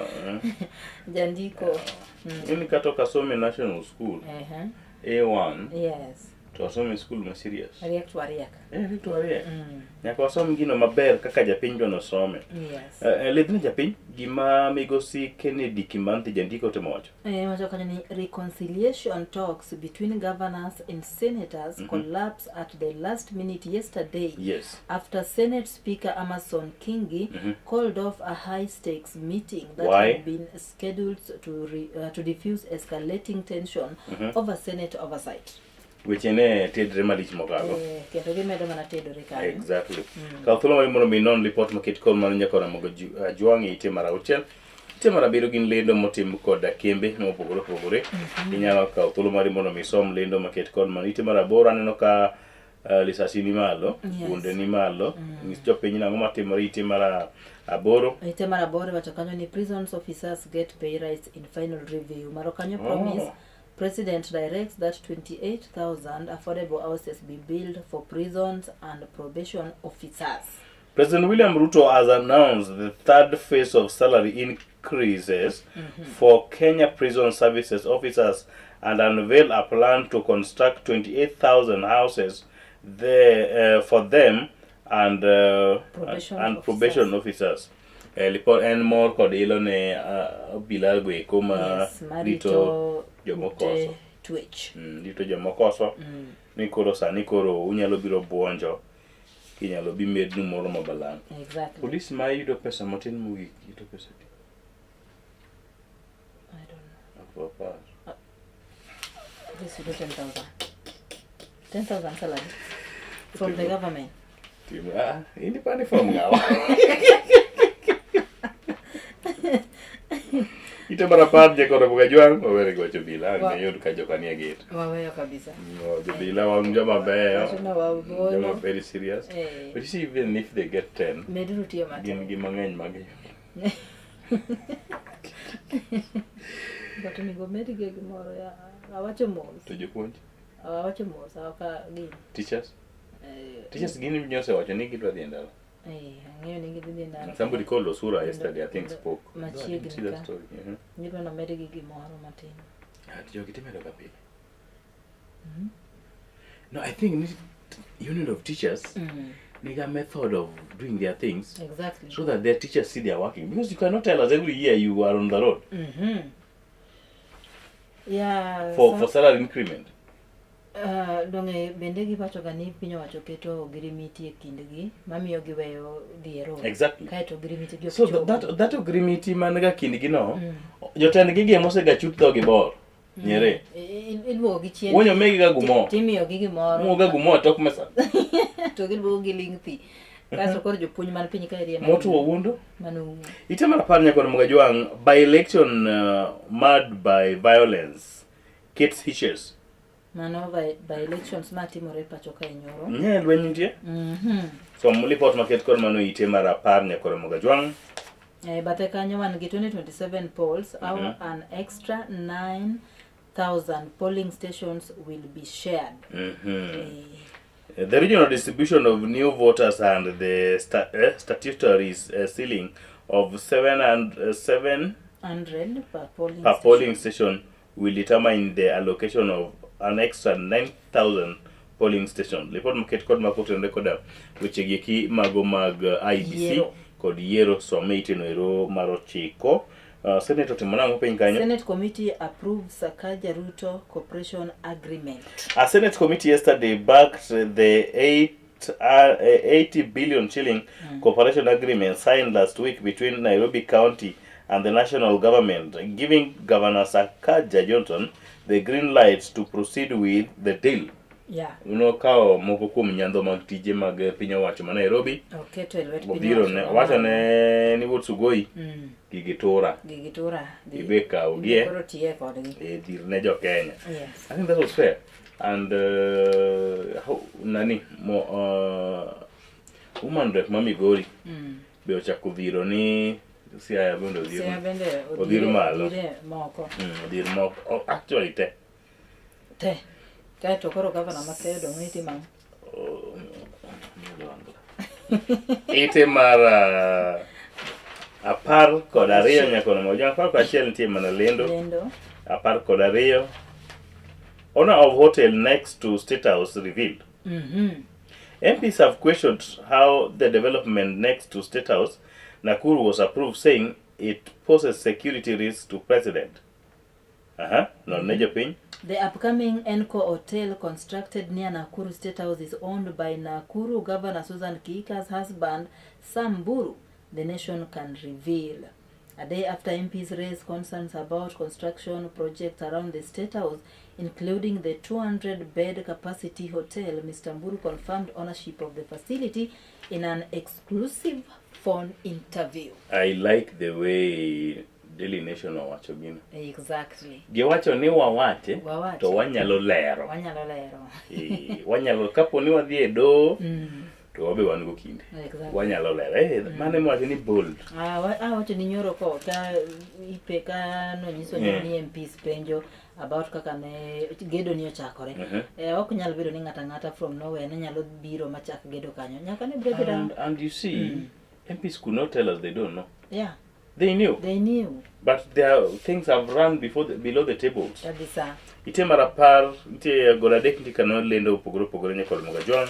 Jandiko. Ing'eni kata ok asomo e national school. A1. Yes. To asomo e school ma serious. Riek to ariek. Riek to ariek. Nyaka wasom gino maber kaka japiny dwa nosome. Yes. Lidhne japiny gima migosi Kennedy Kimanthi jandiko otemo wacho. Wacho kanyo ni reconciliation talks between governors and senators collapsed at the last minute yesterday. Yes. After Senate Speaker Amason Kingi called off a high-stakes meeting that Why? had been scheduled to diffuse escalating tension over Senate oversight. Weche ne tedre malich mokalo. Kendo gimedo mana tedore kanyo. Exactly. Kaw thuolo mari mondo mi inon lipot maket kod mano nyaka Ramogi Ajwang' e ite mar auchiel. Ite mar abiriyo gin lendo motim kod kembe mopogore opogore. Inyalo kawo thuolo mari mondo mi isom lendo maket kod mano. Ite mar aboro aneno ka lisasi ni malo, bunde ni malo. Nyis jopiny nang'o matimore ite mar aboro. Ite mar aboro iwacho kanyo ni prisons officers get pay rise in final review. Maro kanyo promise President directs that 28,000 affordable houses be built for prisons and probation officers. President William Ruto has announced the third phase of salary increases for Kenya Prison Services officers and unveiled a plan to construct 28,000 houses there for them and Probation and probation officers. Eh, lipot en mor kod ilo ne ah, obila goeko ma Yes, marito rito jomokoso. ute twech. Rito jomokoso ni koro sani koro unyalo biro buonjo kinyalo bi mednu moro ma balang'. Exactly. Polis ma yudo pesa matin mogik yudo pesa adi? I don't know. Ok apar. This yudo 10,000. 10,000 salary from the government. Timo, ah, in ipani from ng'awa? Ite mar apar jakoro Bugajwang' wawere gi wach obila ang' ne yud ka joka nie gate. Waweyo kabisa. No, jobila wan joma beyo. Wacho wa- Joma very serious. Eh. But you see even if they get 10, Meduru tiyo matek. gin gi mang'eny mag But onego medgi gimoro ya. Awacho mos. to jopuonj, Awacho mos ok gin. teachers. Eh, Teachers gin nyosewacho ni gidwa dhi e ndara. Eh, ang'eyo ni gidhi dhi ndara. Somebody called Osura yesterday, I think spoke. No, I didn't Machiegni see that ka. story. Mhm. Gidwa nomedgi gimoro matin. Ah, to jogi timedo ga pile. No, I think union of teachers niga method of doing their things Exactly. so that their teachers see they are working because you cannot tell us every year you are on the road Yeah, for salary increment. Donge bende giwacho ga ni piny owacho keto ogirimiti e kindgi mamiyo giweyo dhi e road. Exactly. Kaeto ogirimiti gi ok So chopo. that agreement man ga kindgi no, jotendgi gi emosega chut dhogi bor. Nyere. Iluogo gi chien. Wuonyo megi ga gumo. Timiyo gi gimoro. Muoga gumo e tok mesa. To giluogo gi ling thi. Kasto koro jopuonj man piny kae ema. Motuo wuondo. Mano wuo. Ite mar apar nyaka Mugajwang' by election marred by violence Kate Hitches. Mano by elections matimore pacho kae nyoro. Nye lweny nitie. Som lipot maket kod mano ite mar apar nyaka Mugajwang'. E bathe kanyo wan gi 2027 polls how an extra 9,000 polling stations will be shared. The regional distribution of new voters and the statutory ceiling of 7 100 per polling per station. polling station will determine the allocation of an extra 9,000 polling station. Lipot maket kod makotenore koda weche gieki mago mag IEBC Yiero. kod yiero some iteno ero mar ochiko. Senate otimo nang'o piny kanyo? Senate committee approves Sakaja Ruto Cooperation Agreement. A Senate committee yesterday backed the 80 billion shilling cooperation agreement signed last week between Nairobi County and the national government, giving Governor Sakaja Johnson the green light to proceed with the deal. Nokawo moko kuom nyandho mag tije mag piny owacho ma Nairobi. Oketo e lwet piny Obiro ne owacho. owacho ne ni wuod Sugoi gigi tura Gigi tura. Ibe kawgie. Koro tiye kodgi. e dhir ne jo Kenya. Yes. I think that was fair. And how, nani mo woman rep ma Migori be ochako dhiro ni Siaya bende odhir Siaya bende odhir malo. odhire moko. Odhir moko. Oh, actually te. Te. Kaeto koro gavana ma Siaya odong' ni timo ang'o? Oh, ite mar 12 nyaka nomo. 11 nitie mana lendo. Lendo. 12. Owner of hotel next to State House revealed. MPs have questioned how the development next to State House, Nakuru, was approved, saying it poses security risks to president. Non ne jopiny. The upcoming Enco Hotel constructed near Nakuru State House is owned by Nakuru Governor Susan Kihika's husband, Sam Mburu, the nation can reveal. A day after MPs raised concerns about construction projects around the State House, including the 200-bed capacity hotel, Mr. Mburu confirmed ownership of the facility in an exclusive phone interview. I like the way Daily Nation owacho gino. Exactly. Giwacho ni wawache, Wawache. to wanyalo lero. Wanyalo lero. Wanyalo kapo ni wadhi e doho to wabe wan go kinde. Exactly. Wanyalo lero. Mano ema wacho ni bold. Awacho ni nyoro ko ka ipe ka nonyiso ni MPs penjo about kaka ne gedo ni ochakore. Ok nyal bedo ni ng'ata ng'ata from nowhere ne nyalo biro machak gedo kanyo. Nyaka ne biro bedo. And you see, MPs could not tell us they don't know. Yeah. They knew. They knew. But there things have run before below the tables. Kabisa. Ite mar apar, nitie gol adek nitie kano lendo opogore opogore nyaka Moga John.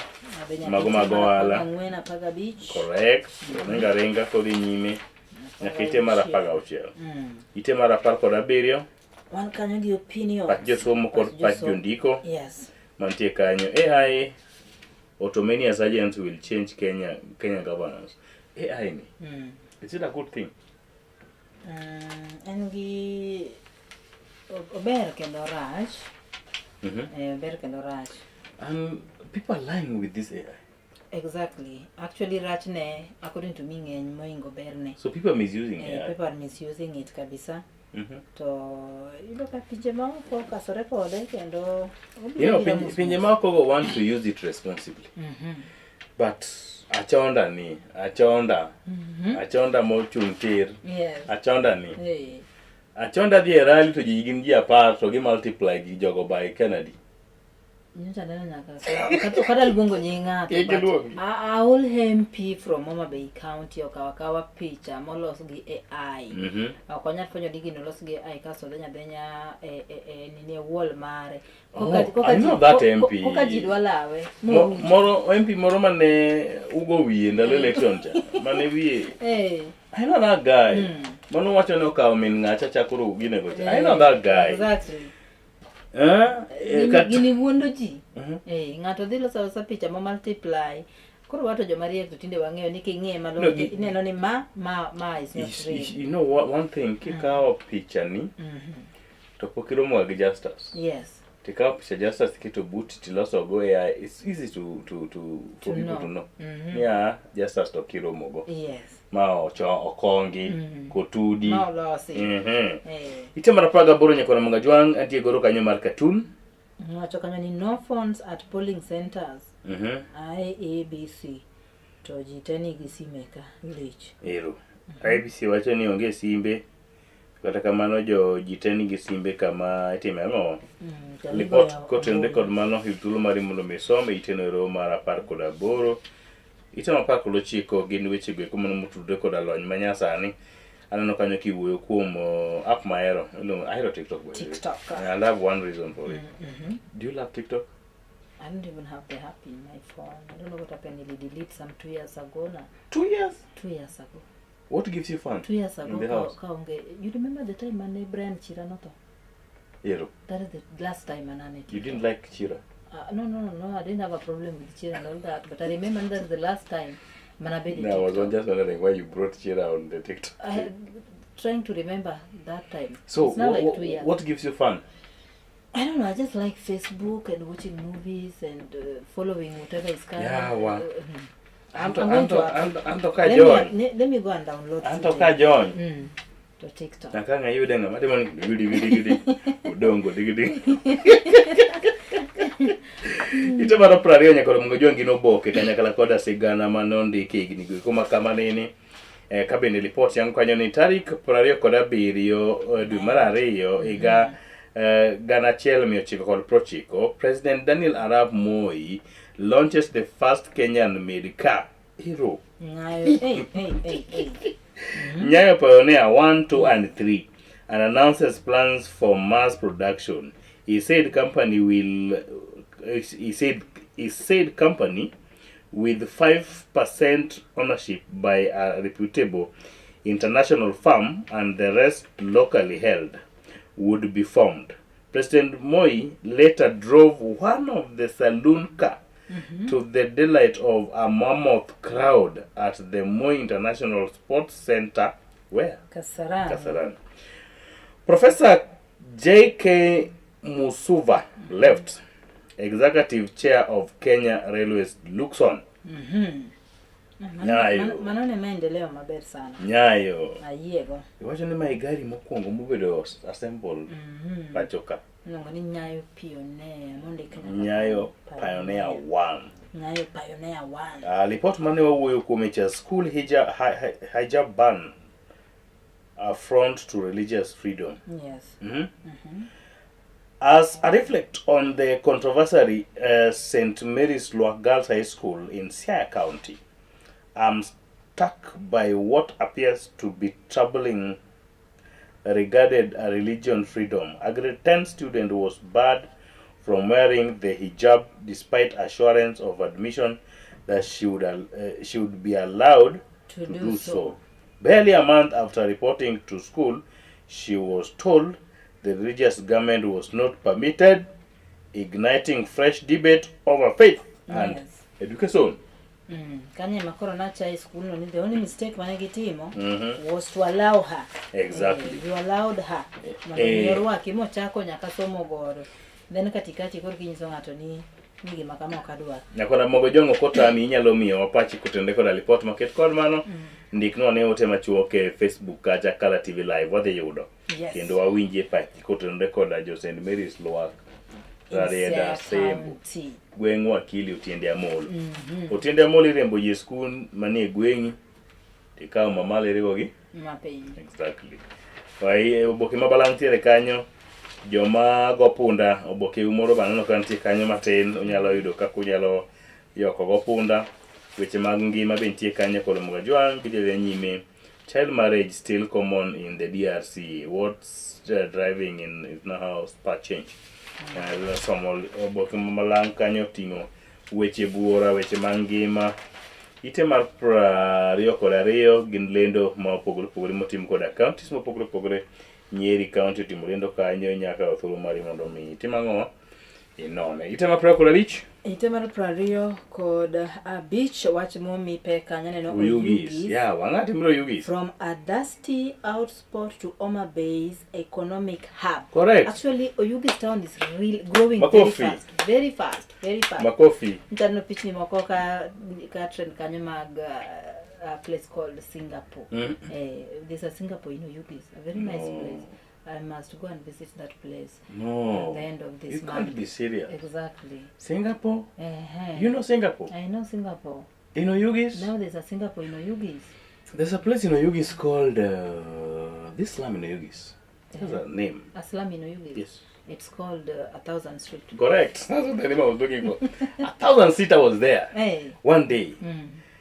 Mago mag ohala. 4 15. Correct. Ringa ringa kodhi nyime. Nyaka ite mar 16. Ite mar 17. Wan kanyo gi opinions. Pach josomo kod Pach pach josomo. jondiko. Yes. Mantie kanyo. AI Ottomanian agents will change Kenya governance. AI ni. Is it a good thing? En gi ober kendo rach. Eh, ober kendo rach. And people are lying with this AI. Exactly. Actually rachne according to me ng'eny moingo berne. So people are misusing Eh, AI. people are misusing it kabisa. To iyudo ka pinje maoko okasore kode kendo obiro You know, biro pinje, mos pinje mos. maoko go want to use it responsibly. But achonda ni, achonda, achonda mochung' tir, achonda ni. Achonda dhi e rally to ji gin ji 10 to gi multiply gi jogo by Kennedy. Nyocha aneno nyaka ok adwa luongo nying ng'ato Kik but iluongi. Aol MP from Homa Bay County okawo akawa picha molos gi AI. Ok onyal fwenyo ni gino olos gi AI kasto odhi adhinya e e e nini e wall mare. Oh, Koka koka I ji know that MP. koka ji dwa lawe Mo, moro MP moro mane ugo wiye ndalo election cha. Mane wiye. I know that guy. Mano wacho ni okawo min ng'acha cha koro ginego cha. I know that guy. Exactly. Eh? Eh, Gini wuondo ji. Eh, ng'ato dhi loso alosa picha mo multiply. Koro wato joma riek to tinde wang'eyo ni king'iye No, malong'o ineno ni ma ma ma is not real. You know what, one thing, kikawo picha ni to pok iromo ga gi Justus. Yes. Tikawo picha Justus iketo buti tiloso go AI, it's easy to for To people know. to know. Niya, Justus to kiromo go. Yes. Ma ocho okongi, kotudi. Ma olosi. Eh. Ite mar 18 nyakora Manga Jwang' antie goro kanyo mar cartoon. Wacho kanyo ni no phones at polling centers. IEBC to ji te nigi sime ka lich. Ero. IEBC wacho ni onge simbe. Kata kamano jo ji te nigi simbe kama itime ang'o? Kendo Lipot igoyo kotenore ombulu. kod mano yud thuolo mari mondo mi isom e iteno ero mar 18. Ite mar 19 gin weche go eko mano motudore koda lony manyasani. Aneno kanyo kiwuoyo kuom app mahero. Ahero TikTok by the way. TikTok. I love one reason for it. Do you love TikTok? I don't even have the app in my phone. I don't know what happened. It delete some 2 years ago now. 2 years? 2 years ago. What gives you fun? 2 years ago in the ka, house? kaonge. You remember the time mane Brian Chira notho? Ero. That is the last time anane. You didn't like Chira? No, I didn't have a problem with Chira and all that. But I remember that is the last time manabedi No, I was TikTok. just wondering why you brought Chira on the TikTok. I, trying to remember that time. So, it's now like 2 years. what gives you fun? I don't know. I just like Facebook and watching movies and following whatever is coming. Yeah, wa. I'm going to Anto ka let join. Me, let me go and download. Anto today. ka join. To TikTok. Nyaka ng'a yude ng'ama timo ni gidi gidi gidi. Odongo digi digi. Ite mar 20 nyaka Ramogi Ojwang' gin oboke kanyakla koda sigana mane ondiki e higni go eko ma kama nini. Ka bende lipot yango kanyo ni tarik 27 dwe mar ariyo higa 1990 President Daniel Arap Moi launches the first Kenyan made car. Hero. Nyayo. Hey, hey, hey, hey. Nyayo Pioneer 1, 2, and 3 and announces plans for mass production. He said company will he said he said company with 5% ownership by a reputable international firm and the rest locally held would be formed. President Moi later drove one of the saloon car to the delight of a mammoth crowd at the Moi International Sports Center. Where? Kasarani. Kasarani. Professor J.K. Musuva, left, Executive Chair of Kenya Railways, looks on. Nyayo. Mano ne maendeleo maber sana. Nyayo. Ayiego. Iwacho ni mae gari mokwongo mobedo assembled pacho ka. Iluongo ni Nyayo Pioneer mondik nyaka Nyayo Pioneer 1. Nyayo Pioneer 1. Lipot mane wawuoyo kuome cha school hijab ban affront to religious freedom. Yes. As I reflect on the controversy St. Mary's Lwak Girls High School in Siaya County, I'm struck by what appears to be troubling regarded a religion freedom. A grade 10 student was barred from wearing the hijab despite assurance of admission that she would be allowed To to do do so. so. Barely a month after reporting to school, she was told the religious garment was not permitted, igniting fresh debate over faith and Yes. education. Kanyo ema koro nachaye skulno ni the only mistake mane gitimo was to allow her. Exactly. Eh, you allowed her mondo mi orwaki mochako nyaka somo godo. Then katikati koro kinyiso ng'ato ni ni gima kama ok adwar. Nyakwara mogo jong'o kotami inyalo miyo wapachi kotenore koda lipot maket kod mano ndiknwa ne ote machuok e Facebook kacha Kala TV Live wadhi yudo Yes. kendo wawinjie pachi kotenore koda jo St Mary's Lwak Rarieda Siaya Sembo County. gweng' Wakili Otiende Amolo. Otiende Amolo iriembo ji e skul manie gweng'i tikawo mamalo iriwo gi Mapiny. Exactly. Wai oboke ma balang' ntiere kanyo joma go punda oboke moro be aneno ka nitie kanyo matin unyalo yudo kaka unyalo yoko go punda weche mag ngima be nitie kanyo kod Omuga Jwang' gidhi nyime child marriage still common in the DRC what's driving in is now how spa change somo oboke ma balang' kanyo oting'o weche buora weche mag ngima ite mar 22 gin lendo ma opogore opogore motim koda counties mopogore opogore Nyeri county otimo lendo kanyo nyaka thuolo mari mondo mi itim ang'o inone ite mar 25 Ite mar 25 wach momi pek kanyo neno Oyugis Oyugis. ya wang'a timre Oyugis From a dusty outspot to Homa Bay's economic hub. Correct. Actually, Oyugis town is real growing very Makofi. fast. Very fast. Very fast. Makofi. Nitaneno pichni moko ka ka trend kanyo mag a place called Singapore. There's a Singapore in Oyugis, a very nice No. place. I must go and visit that place No. at the end of this You month. can't be serious. Exactly. Singapore? Uh-huh. You know Singapore? I know Singapore. In Oyugis? Now there's a Singapore in Oyugis. There's a place in Oyugis called this slum in Oyugis. It has a name. A slum in Oyugis. Yes. It's called 1000 Street. Correct. That's what the name I was looking for. 1,000 seater was there. Hey. One day.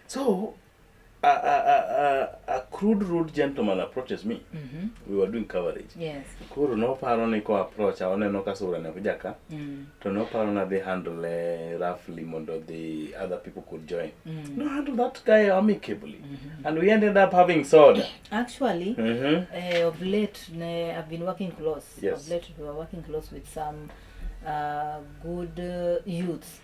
So a crude rude gentleman approaches me. We were doing coverage. Yes. Koro noparo ni ko approach oneno ka sura ne jaka to noparo na dhi handle roughly mondo the other people could join. No handle that guy amicably. And we ended up having soda. Actually, of late ne, I've been working close. Yes. Of late we were working close with some good youths.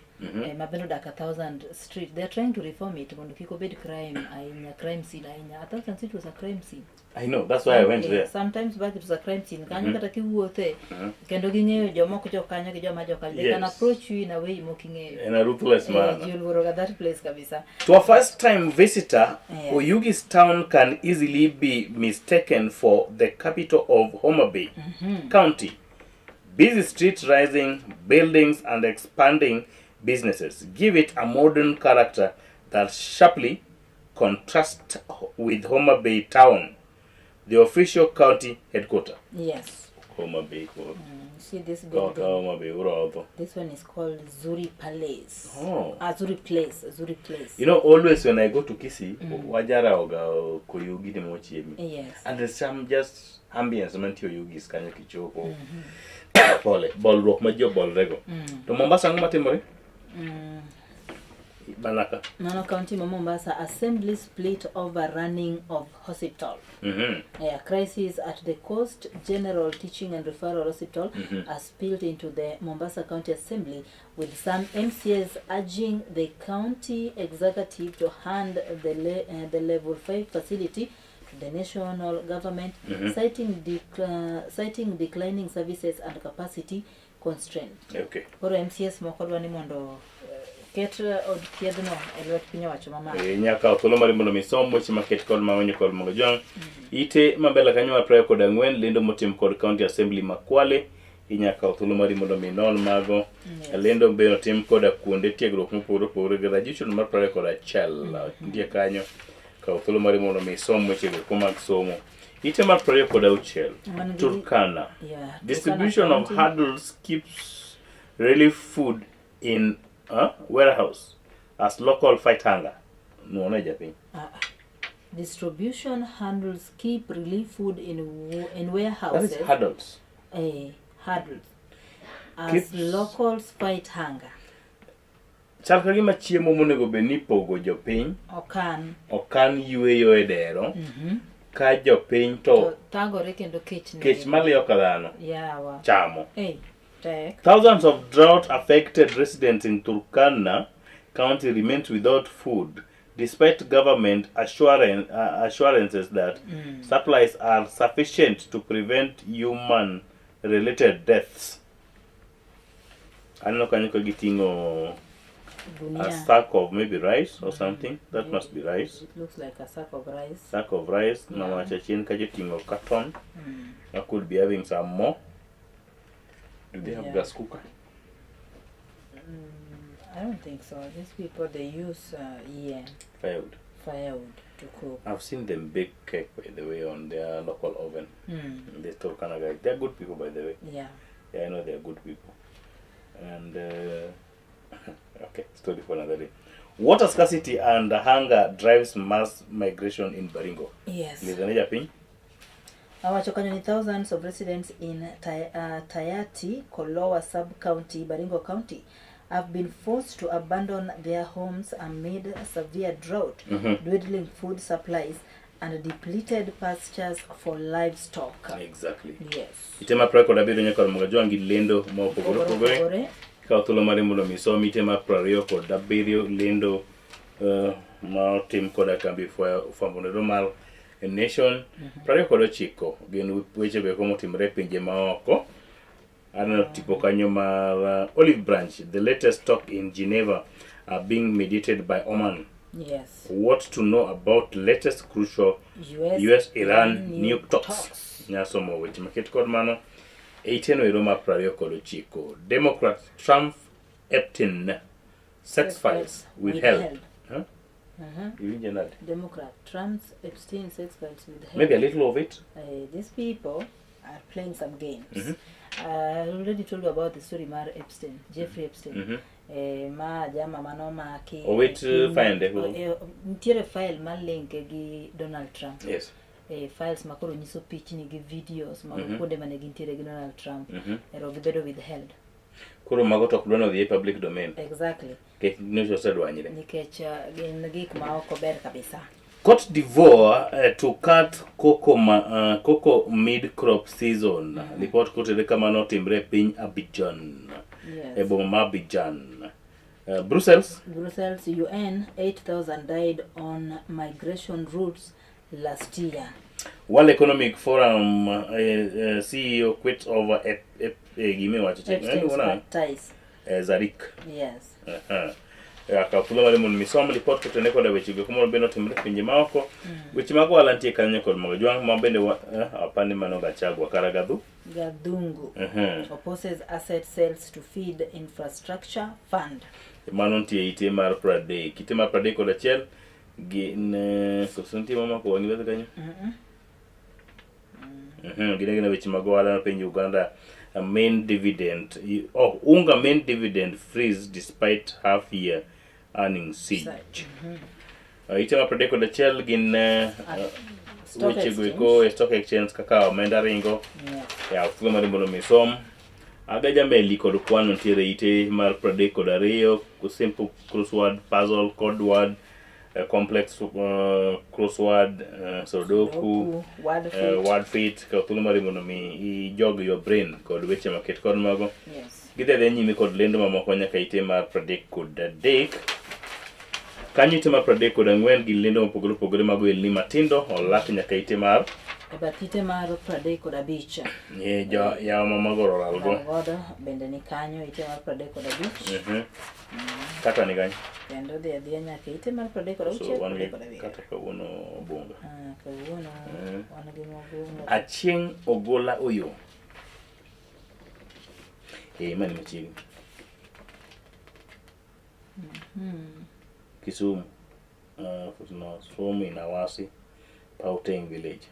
Mabende odak 1000 Street. They're trying to reform it mondo kik obed crime ahinya, crime scene ahinya. 1000 Street was a crime scene. I know, that's why I went there. Sometimes back it was a crime scene. Kanyo kata kiwuothe kendo ging'eyo joma ok jo kanyo gi joma jo kanyo. They can Yes. approach you in a way mok ing'eyo. In a ruthless manner. Ji oluoro ga that place kabisa. To a first time visitor, Yeah. Oyugis town can easily be mistaken for the capital of Homa Bay County. Busy streets, rising buildings, and expanding businesses give it a modern character that sharply contrasts with Homa Bay town, the official county headquarters. Yes. Homa Bay, See this Kaka building. Homa Bay, Urodho. This one is called Zuri Palace. Oh. Zuri Place. Zuri Place. You know, always when I go to Kisii, wajara oga koyugi ni mochiemi. Yes. And there's some just ambience mantie Oyugis kanyo kichopo. Pole, bolruok ma ji obolrego. To Mombasa ang'o matimore? Banaka. Mano county ma Mombasa assembly split over running of hospital. A crisis at the Coast General Teaching and Referral Hospital has spilled into the Mombasa County Assembly, with some MCAs urging the county executive to hand the level 5 facility to the national government, citing declining services and capacity constraint. Okay. Koro MCAs moko dwa ni mondo ket od thiedhno e lwet piny owacho mamalo. Nyaka thuolo mari mondo mi som weche maket kod mawinjo kod mogo jwang'. Ite mambele kanyo mar 24 lendo motim kod County Assembly ma Kwale inyaka thuolo mari mondo mi non mago. Lendo be otim koda kuonde tiegruok mopogore opogore graduation mar 21 nitie kanyo kaw thuolo mari mondo mi isom weche go mag somo. Ite mar 26 Wan gi- Turkana. Yeah, Distribution Turkana of County. hurdles keeps relief food in warehouse as local fight hunger. Nuone japiny. Distribution handles keep relief food in That is warehouses. hurdles. Hurdles. As Keeps- locals fight hunger. Chal ka gima chiemo monego bed ni ipogo jopiny Okan. okan yueyo e dero ka jopiny to To thagore kendo kech kech maliyo ka dhano Yawa. chamo. Ei, tek. Thousands of drought affected residents in Turkana County remains without food despite government assurances that supplies are sufficient to prevent human related deaths. Aneno kanyo ka giting'o a Gunia. sack of maybe rice or something. That must be rice. It looks like a sack of rice. Sack of rice. Mama chachien kacho oting'o carton. I could be having some more. Do they have gas cooker? I don't think so. These people they use yeah, Firewood. firewood to cook. I've seen them bake cake by the way on their local oven. The Turkana guys. They're good people by the way. Yeah, I know they're good people. And okay, story for another day. Water scarcity and hunger drives mass migration in Baringo. Yes. Lizane japiny. Awacho kanyo ni thousands of residents in Tayati, Kolowa sub-county, Baringo County, have been forced to abandon their homes amid severe drought, dwindling food supplies, and depleted pastures for livestock. Exactly. Yes. Ite mar 27 nyaka romo gajwang' gi lendo ma opogore opogore. Opogore. Kaw thuolo mari mondo mi isom ite mar 27 lendo ma otim koda kambi fwambo noero mar Nation. 29 gin weche go eko motimore e pinje maoko. Aneno tipo kanyo mar Olive Branch, the latest talk in Geneva are being mediated by Oman. Yes. What to know about latest crucial US US-Iran nuke nuke talks. Nyasomo weche maket kod mano e iteno ero mar 29. Democrat Trump Epstein sex files withheld. Withheld. Huh? Iwinjo nade? Democrat Trump's Epstein sex files withheld. Maybe a little of it. These people are playing some games. I already told you about the story mar Epstein, Jeffrey Epstein. Ma jama manomaki. Owit, file Oh, nitiere file ma linke gi Donald Trump. Yes. Files makoro nyiso pichni gi videos mag kuonde mane gintiere gi Donald Trump. Ero gibedo withheld. Koro mago to ok dwa ni odhi e public domain. Exactly. Nikech nyocha osedwanyre. Nikech gin gik ma ok ober kabisa. Cote d'Ivoire to cut cocoa, cocoa mid-crop season. Report kotere kama notimre e piny Abidjan. Yes. E boma ma Abidjan. Brussels. Brussels UN 8,000 died on migration routes last year. World Economic Forum CEO quits over gime wacho chien. Epstein's Iluongo nang'o? ties. Zarik. Yes. Aha. Akaw thuolo mare mondo mi som lipot kotene koda weche go kumoro bende otimre e pinje maoko. Weche mag ohala nitie kanyo kod Mogo Jwang' ma bende apani mano Gachagua kara Gadhu. Gadhungu opposes asset sales to feed infrastructure fund. Mano nitie ite mar 30. Ite mar 31 gin koso nitie mamako wang'i bathe kanyo? Gin agina weche mag ohala ma piny Uganda main dividend oh, unga main dividend freeze despite half year earnings siege. Ite mar 31 gin Stock weche go exchange. eko e stock exchange kaka omenda ringo. Yes. Ya thuolo mari mondo mi isom. Agaja meli kod kwano nitiere ite mar 32 simple crossword puzzle code word complex crossword sudoku Sudoku, word fit. Word fit kaw thuolo mari mondo mi ijog your brain kod weche maket kod mago. Yes. Gidhi adhiya nyime kod lendo mamoko nyaka ite mar 33. Kanyo ite mar 34 gi lendo mopogore opogore mag ohelni matindo olak nyaka ite mar E bath ite mar 35. Jo yawa mamagoro olalgo. Godo bende ni kanyo ite mar 35. Kata ni kanyo. Kendo dhi adhiya nyaka ite mar 36, So wan gi 37. kata kawuono Obunga. Ah, kawuono wan gi mogungo. Achieng' Ogola Oyo. Mani machiegni. Kisumu. No, Somo in Awasi, Pauteng village.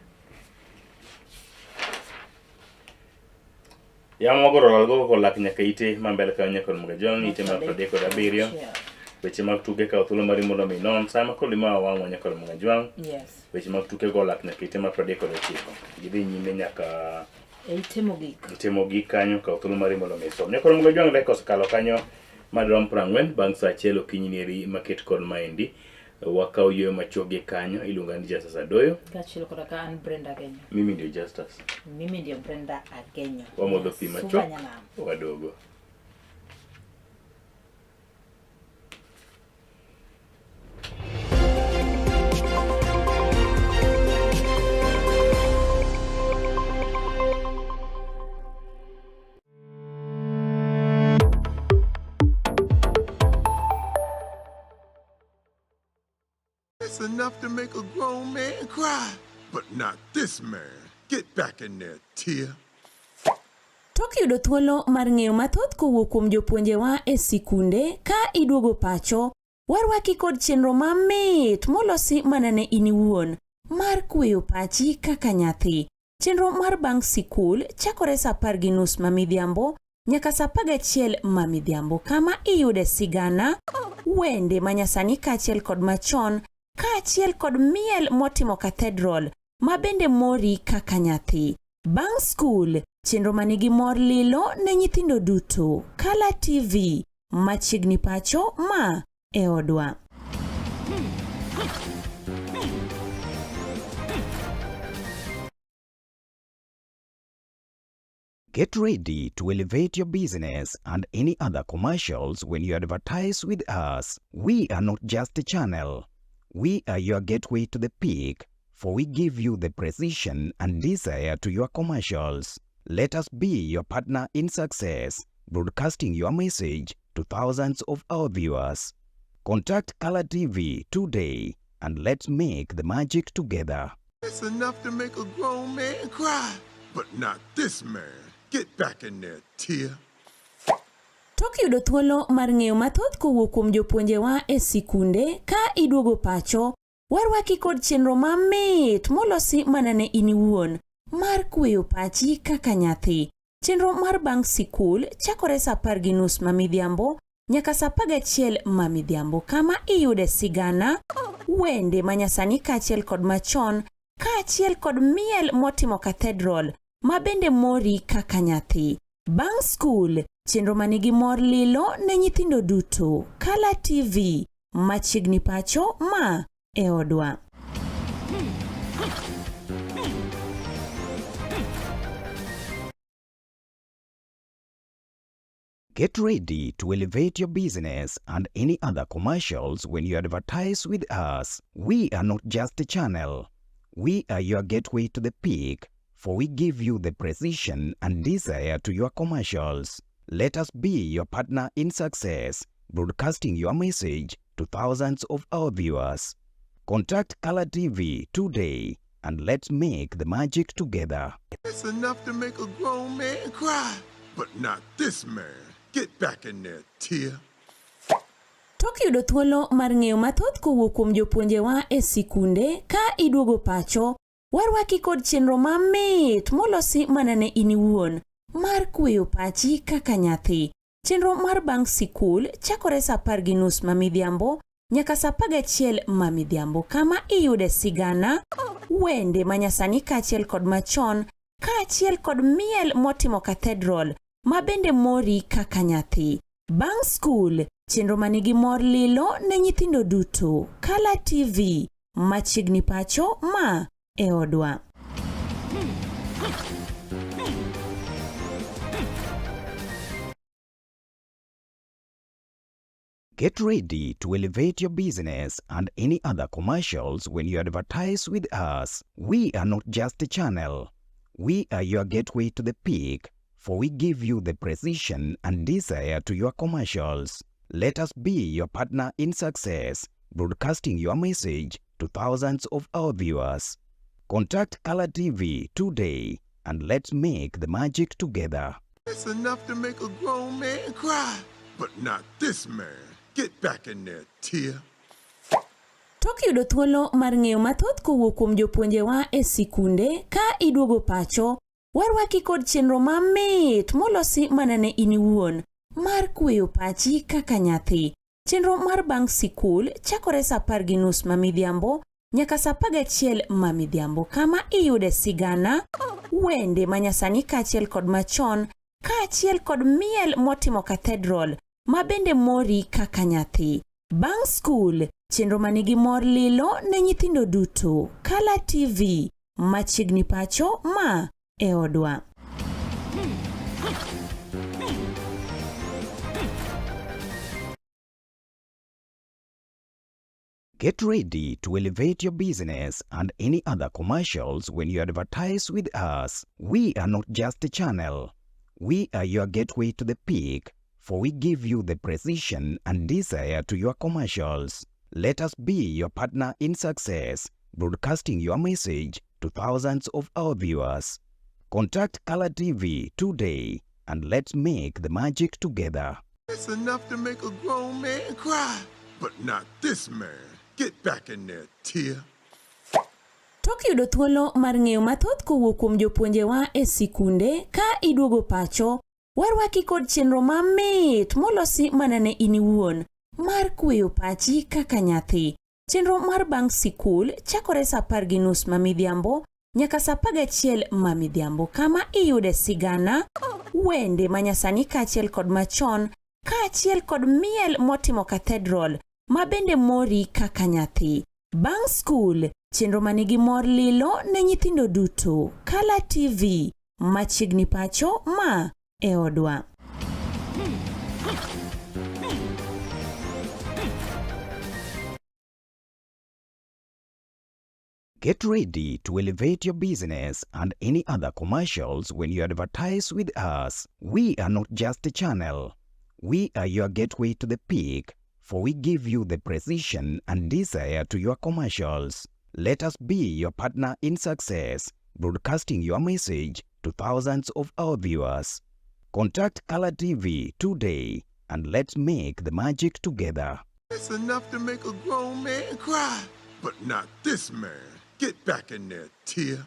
Yamo magoro olalgo kolak nyaka ite ma mbele kanyo nyaka Moga Jong, ite mar 37. Weche mag tuke kaw thuolo mari mondo mi inon sama kod ma wang'o nyaka Moga Jwang'. Yes. Weche mag tuke go olak nyaka ite mar 39. Gidhi nyime nyaka E ite mogik. ite mogik kanyo kaw thuolo mari mondo mi isom. Nyaka Moga Jwang' dakika osekalo kanyo Madirom 40 bang' saa achiel okinyi nieri maket kod maendi. Wakaw yueyo machuok gi kanyo, iluonga ni Justus Adoyo. Kaachiel koda ka an Brenda Agenyo. Mimi ndio Justus. Mimi ndio Brenda Agenyo. Wamodho pi Suba machuok, Nyanam. wadogo. It's enough to make a grown man cry. But not this man. Get back in there, Tia. Tok yudo thuolo mar ng'eyo mathoth kowuok kuom jopuonjewa e sikunde ka iduogo pacho, warwaki kod chenro mamit molosi mana ne in iwuon mar kweyo pachi kaka nyathi. Chenro mar bang' sikul chakore saa 10:30 ma midhiambo nyaka saa 11 ma midhiambo kama iyude sigana, wende manyasani kaachiel kod machon kaachiel kod miel motimo cathedral ma bende mori kaka nyathi. Bang' skul, chenro manigi mor lilo ne nyithindo duto. Kala TV, machiegni pacho ma e odwa. Get ready to elevate your business and any other commercials when you advertise with us. We are not just a channel. We are your gateway to the peak, for we give you the precision and desire to your commercials. Let us be your partner in success, broadcasting your message to thousands of our viewers. Contact Color TV today and let's make the magic together. It's enough to make a grown man cry. But not this man. Get back in there, Tia. Tok yudo thuolo mar ng'eyo mathoth kowuok kuom jopuonjewa e sikunde ka iduogo pacho, warwaki kod chenro mamit molosi mana ne in iwuon mar kweyo pachi kaka nyathi. Chenro mar bang' sikul chakore saa 10:30 ma midhiambo nyaka saa 11 ma midhiambo kama iyude sigana, wende manyasani kaachiel kod machon kaachiel kod miel motimo cathedral ma bende mori kaka nyathi. Bang' skul, chenro manigi mor lilo ne nyithindo duto. Kala TV, machiegni pacho ma e odwa. Get ready to elevate your business and any other commercials when you advertise with us. We are not just a channel. We are your gateway to the peak, for we give you the precision and desire to your commercials. Let us be your partner in success, broadcasting your message to thousands of our viewers. Contact Color TV today and let's make the magic together. It's enough to make a grown man cry. But not this man. Get back in there, Tia. Tok yudo thuolo mar ng'eyo mathoth kowuok kuom jopuonjewa e sikunde ka iduogo pacho, warwaki kod chenro mamit molosi mana ne in iwuon mar kweyo pachi kaka nyathi. Chenro mar bang' sikul chakore saa 10:30 ma midhiambo nyaka saa 11 ma midhiambo kama iyude sigana, wende manyasani kaachiel kod machon kaachiel kod miel motimo cathedral ma bende mori kaka nyathi. Bang' skul, chenro manigi mor lilo ne nyithindo duto. Kala TV, machiegni pacho ma e odwa. Get ready to elevate your business and any other commercials when you advertise with us. We are not just a channel. We are your gateway to the peak, for we give you the precision and desire to your commercials. Let us be your partner in success, broadcasting your message to thousands of our viewers. Contact Color TV today and let's make the magic together. It's enough to make a grown man cry. But not this man. Get back in there, Tia. Tok yudo thuolo mar ng'eyo mathoth kowuok kuom jopuonjewa e sikunde ka iduogo pacho, warwaki kod chenro mamit molosi mana ne in iwuon mar kweyo pachi kaka nyathi. Chenro mar bang' sikul chakore saa 10:30 ma midhiambo nyaka saa 11 ma midhiambo kama iyude sigana, wende manyasani kaachiel kod machon kaachiel kod miel motimo cathedral. ma bende mori kaka nyathi. Bang' skul, chenro manigi mor lilo ne nyithindo duto. Kala TV, machiegni pacho ma e odwa. Get ready to elevate your business and any other commercials when you advertise with us. We are not just a channel. We are your gateway to the peak, for we give you the precision and desire to your commercials. Let us be your partner in success, broadcasting your message to thousands of our viewers. Contact Color TV today and let's make the magic together. It's enough to make a grown man cry, but not this man. Get back in there, Tia. Tok yudo thuolo mar ng'eyo mathoth kowuok kuom jopuonjewa e sikunde ka iduogo pacho, warwaki kod chenro mamit molosi mana ne in iwuon mar kweyo pachi kaka nyathi. Chenro mar bang' sikul chakore sa 10:30 ma midhiambo nyaka sa 11 ma midhiambo kama iyude sigana, wende manyasani kaachiel kod machon, kaachiel kod miel motimo cathedral ma bende mori kaka nyathi. Bang' skul, chenro manigi mor lilo ne nyithindo duto. Kala TV, machiegni pacho ma e odwa. Get ready to elevate your business and any other commercials when you advertise with us. We are not just a channel. We are your gateway to the peak, for we give you the precision and desire to your commercials. Let us be your partner in success, broadcasting your message to thousands of our viewers. Contact Color TV today and let's make the magic together. It's enough to make a grown man cry, but not this man. Get back in there, Tia.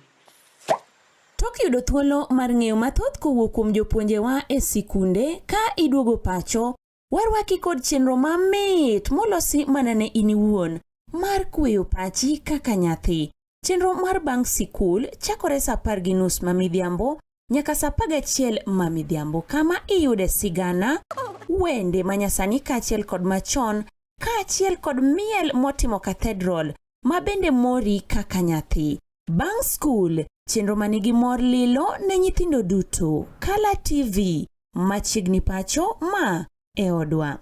Tok yudo thuolo mar ng'eyo mathoth kowuok kuom jopuonjewa e sikunde ka iduogo pacho, warwaki kod chenro mamit molosi mana ne in iwuon mar kweyo pachi kaka nyathi. Chenro mar bang' sikul chakore sa 10:30 ma midhiambo nyaka sa 11 ma midhiambo kama iyude sigana, wende manyasani kaachiel kod machon, kaachiel kod miel motimo cathedral ma bende mori kaka nyathi. Bang' skul, chenro manigi mor lilo ne nyithindo duto. Kala TV, machiegni pacho ma e odwa.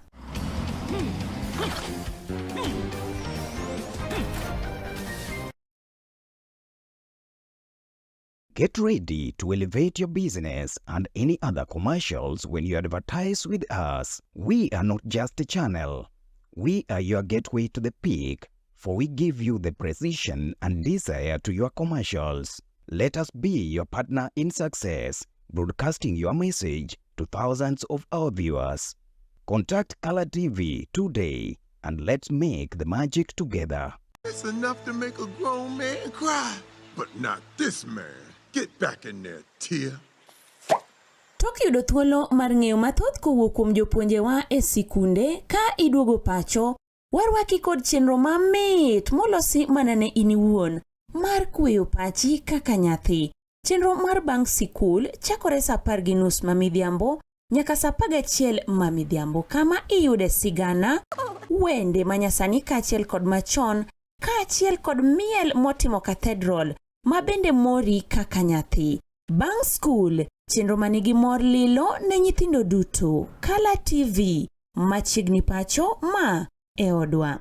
Get ready to elevate your business and any other commercials when you advertise with us. We are not just a channel. We are your gateway to the peak, for we give you the precision and desire to your commercials. Let us be your partner in success, broadcasting your message to thousands of our viewers. Contact Color TV today and let's make the magic together. It's enough to make a grown man cry, but not this man. Get back in there, Tia. Tok yudo thuolo mar ng'eyo mathoth kowuok kuom jopuonjewa e sikunde ka iduogo pacho, warwaki kod chenro mamit molosi mana ne in iwuon mar kweyo pachi kaka nyathi. Chenro mar bang' sikul chakore sa 10:30 ma midhiambo nyaka sa 11 ma midhiambo kama iyude sigana, wende manyasani kaachiel kod machon, kaachiel kod miel motimo cathedral ma bende mori kaka nyathi. Bang' skul, chenro manigi mor lilo ne nyithindo duto. Kala TV, machiegni pacho ma e odwa.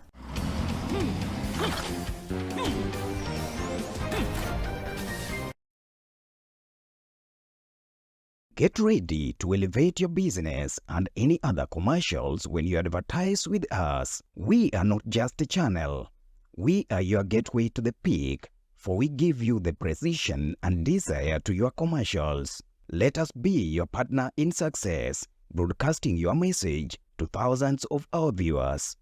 Get ready to elevate your business and any other commercials when you advertise with us. We are not just a channel. We are your gateway to the peak, for we give you the precision and desire to your commercials. Let us be your partner in success, broadcasting your message to thousands of our viewers.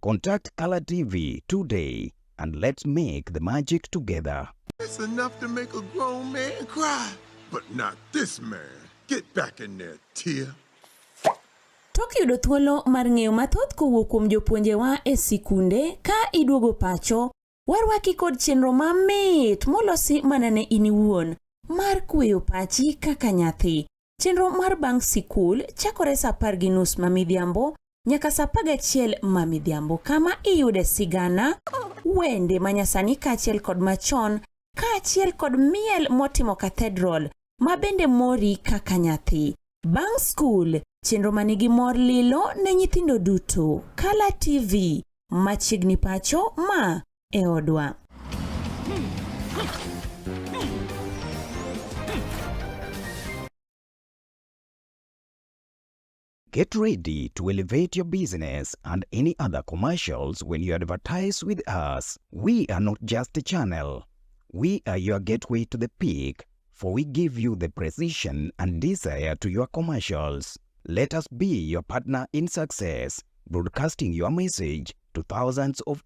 Contact Color TV today and let's make the magic together. It's enough to make a grown man cry, but not this man. Get back in there, Tia. Tok yudo thuolo mar ng'eyo mathoth kowuok kuom jopuonjewa e sikunde ka iduogo pacho, warwaki kod chenro mamit molosi mana ne in iwuon mar kweyo pachi kaka nyathi. Chenro mar bang' sikul chakore saa 10:30 ma midhiambo nyaka saa 11 ma midhiambo kama iyude sigana, wende manyasani kaachiel kod machon kaachiel kod miel motimo cathedral ma bende mori kaka nyathi. Bang' skul, chenro manigi mor lilo ne nyithindo duto. Kala TV, machiegni pacho ma e odwa. Get ready to elevate your business and any other commercials when you advertise with us. We are not just a channel. We are your gateway to the peak, for we give you the precision and desire to your commercials. Let us be your partner in success, broadcasting your message to thousands of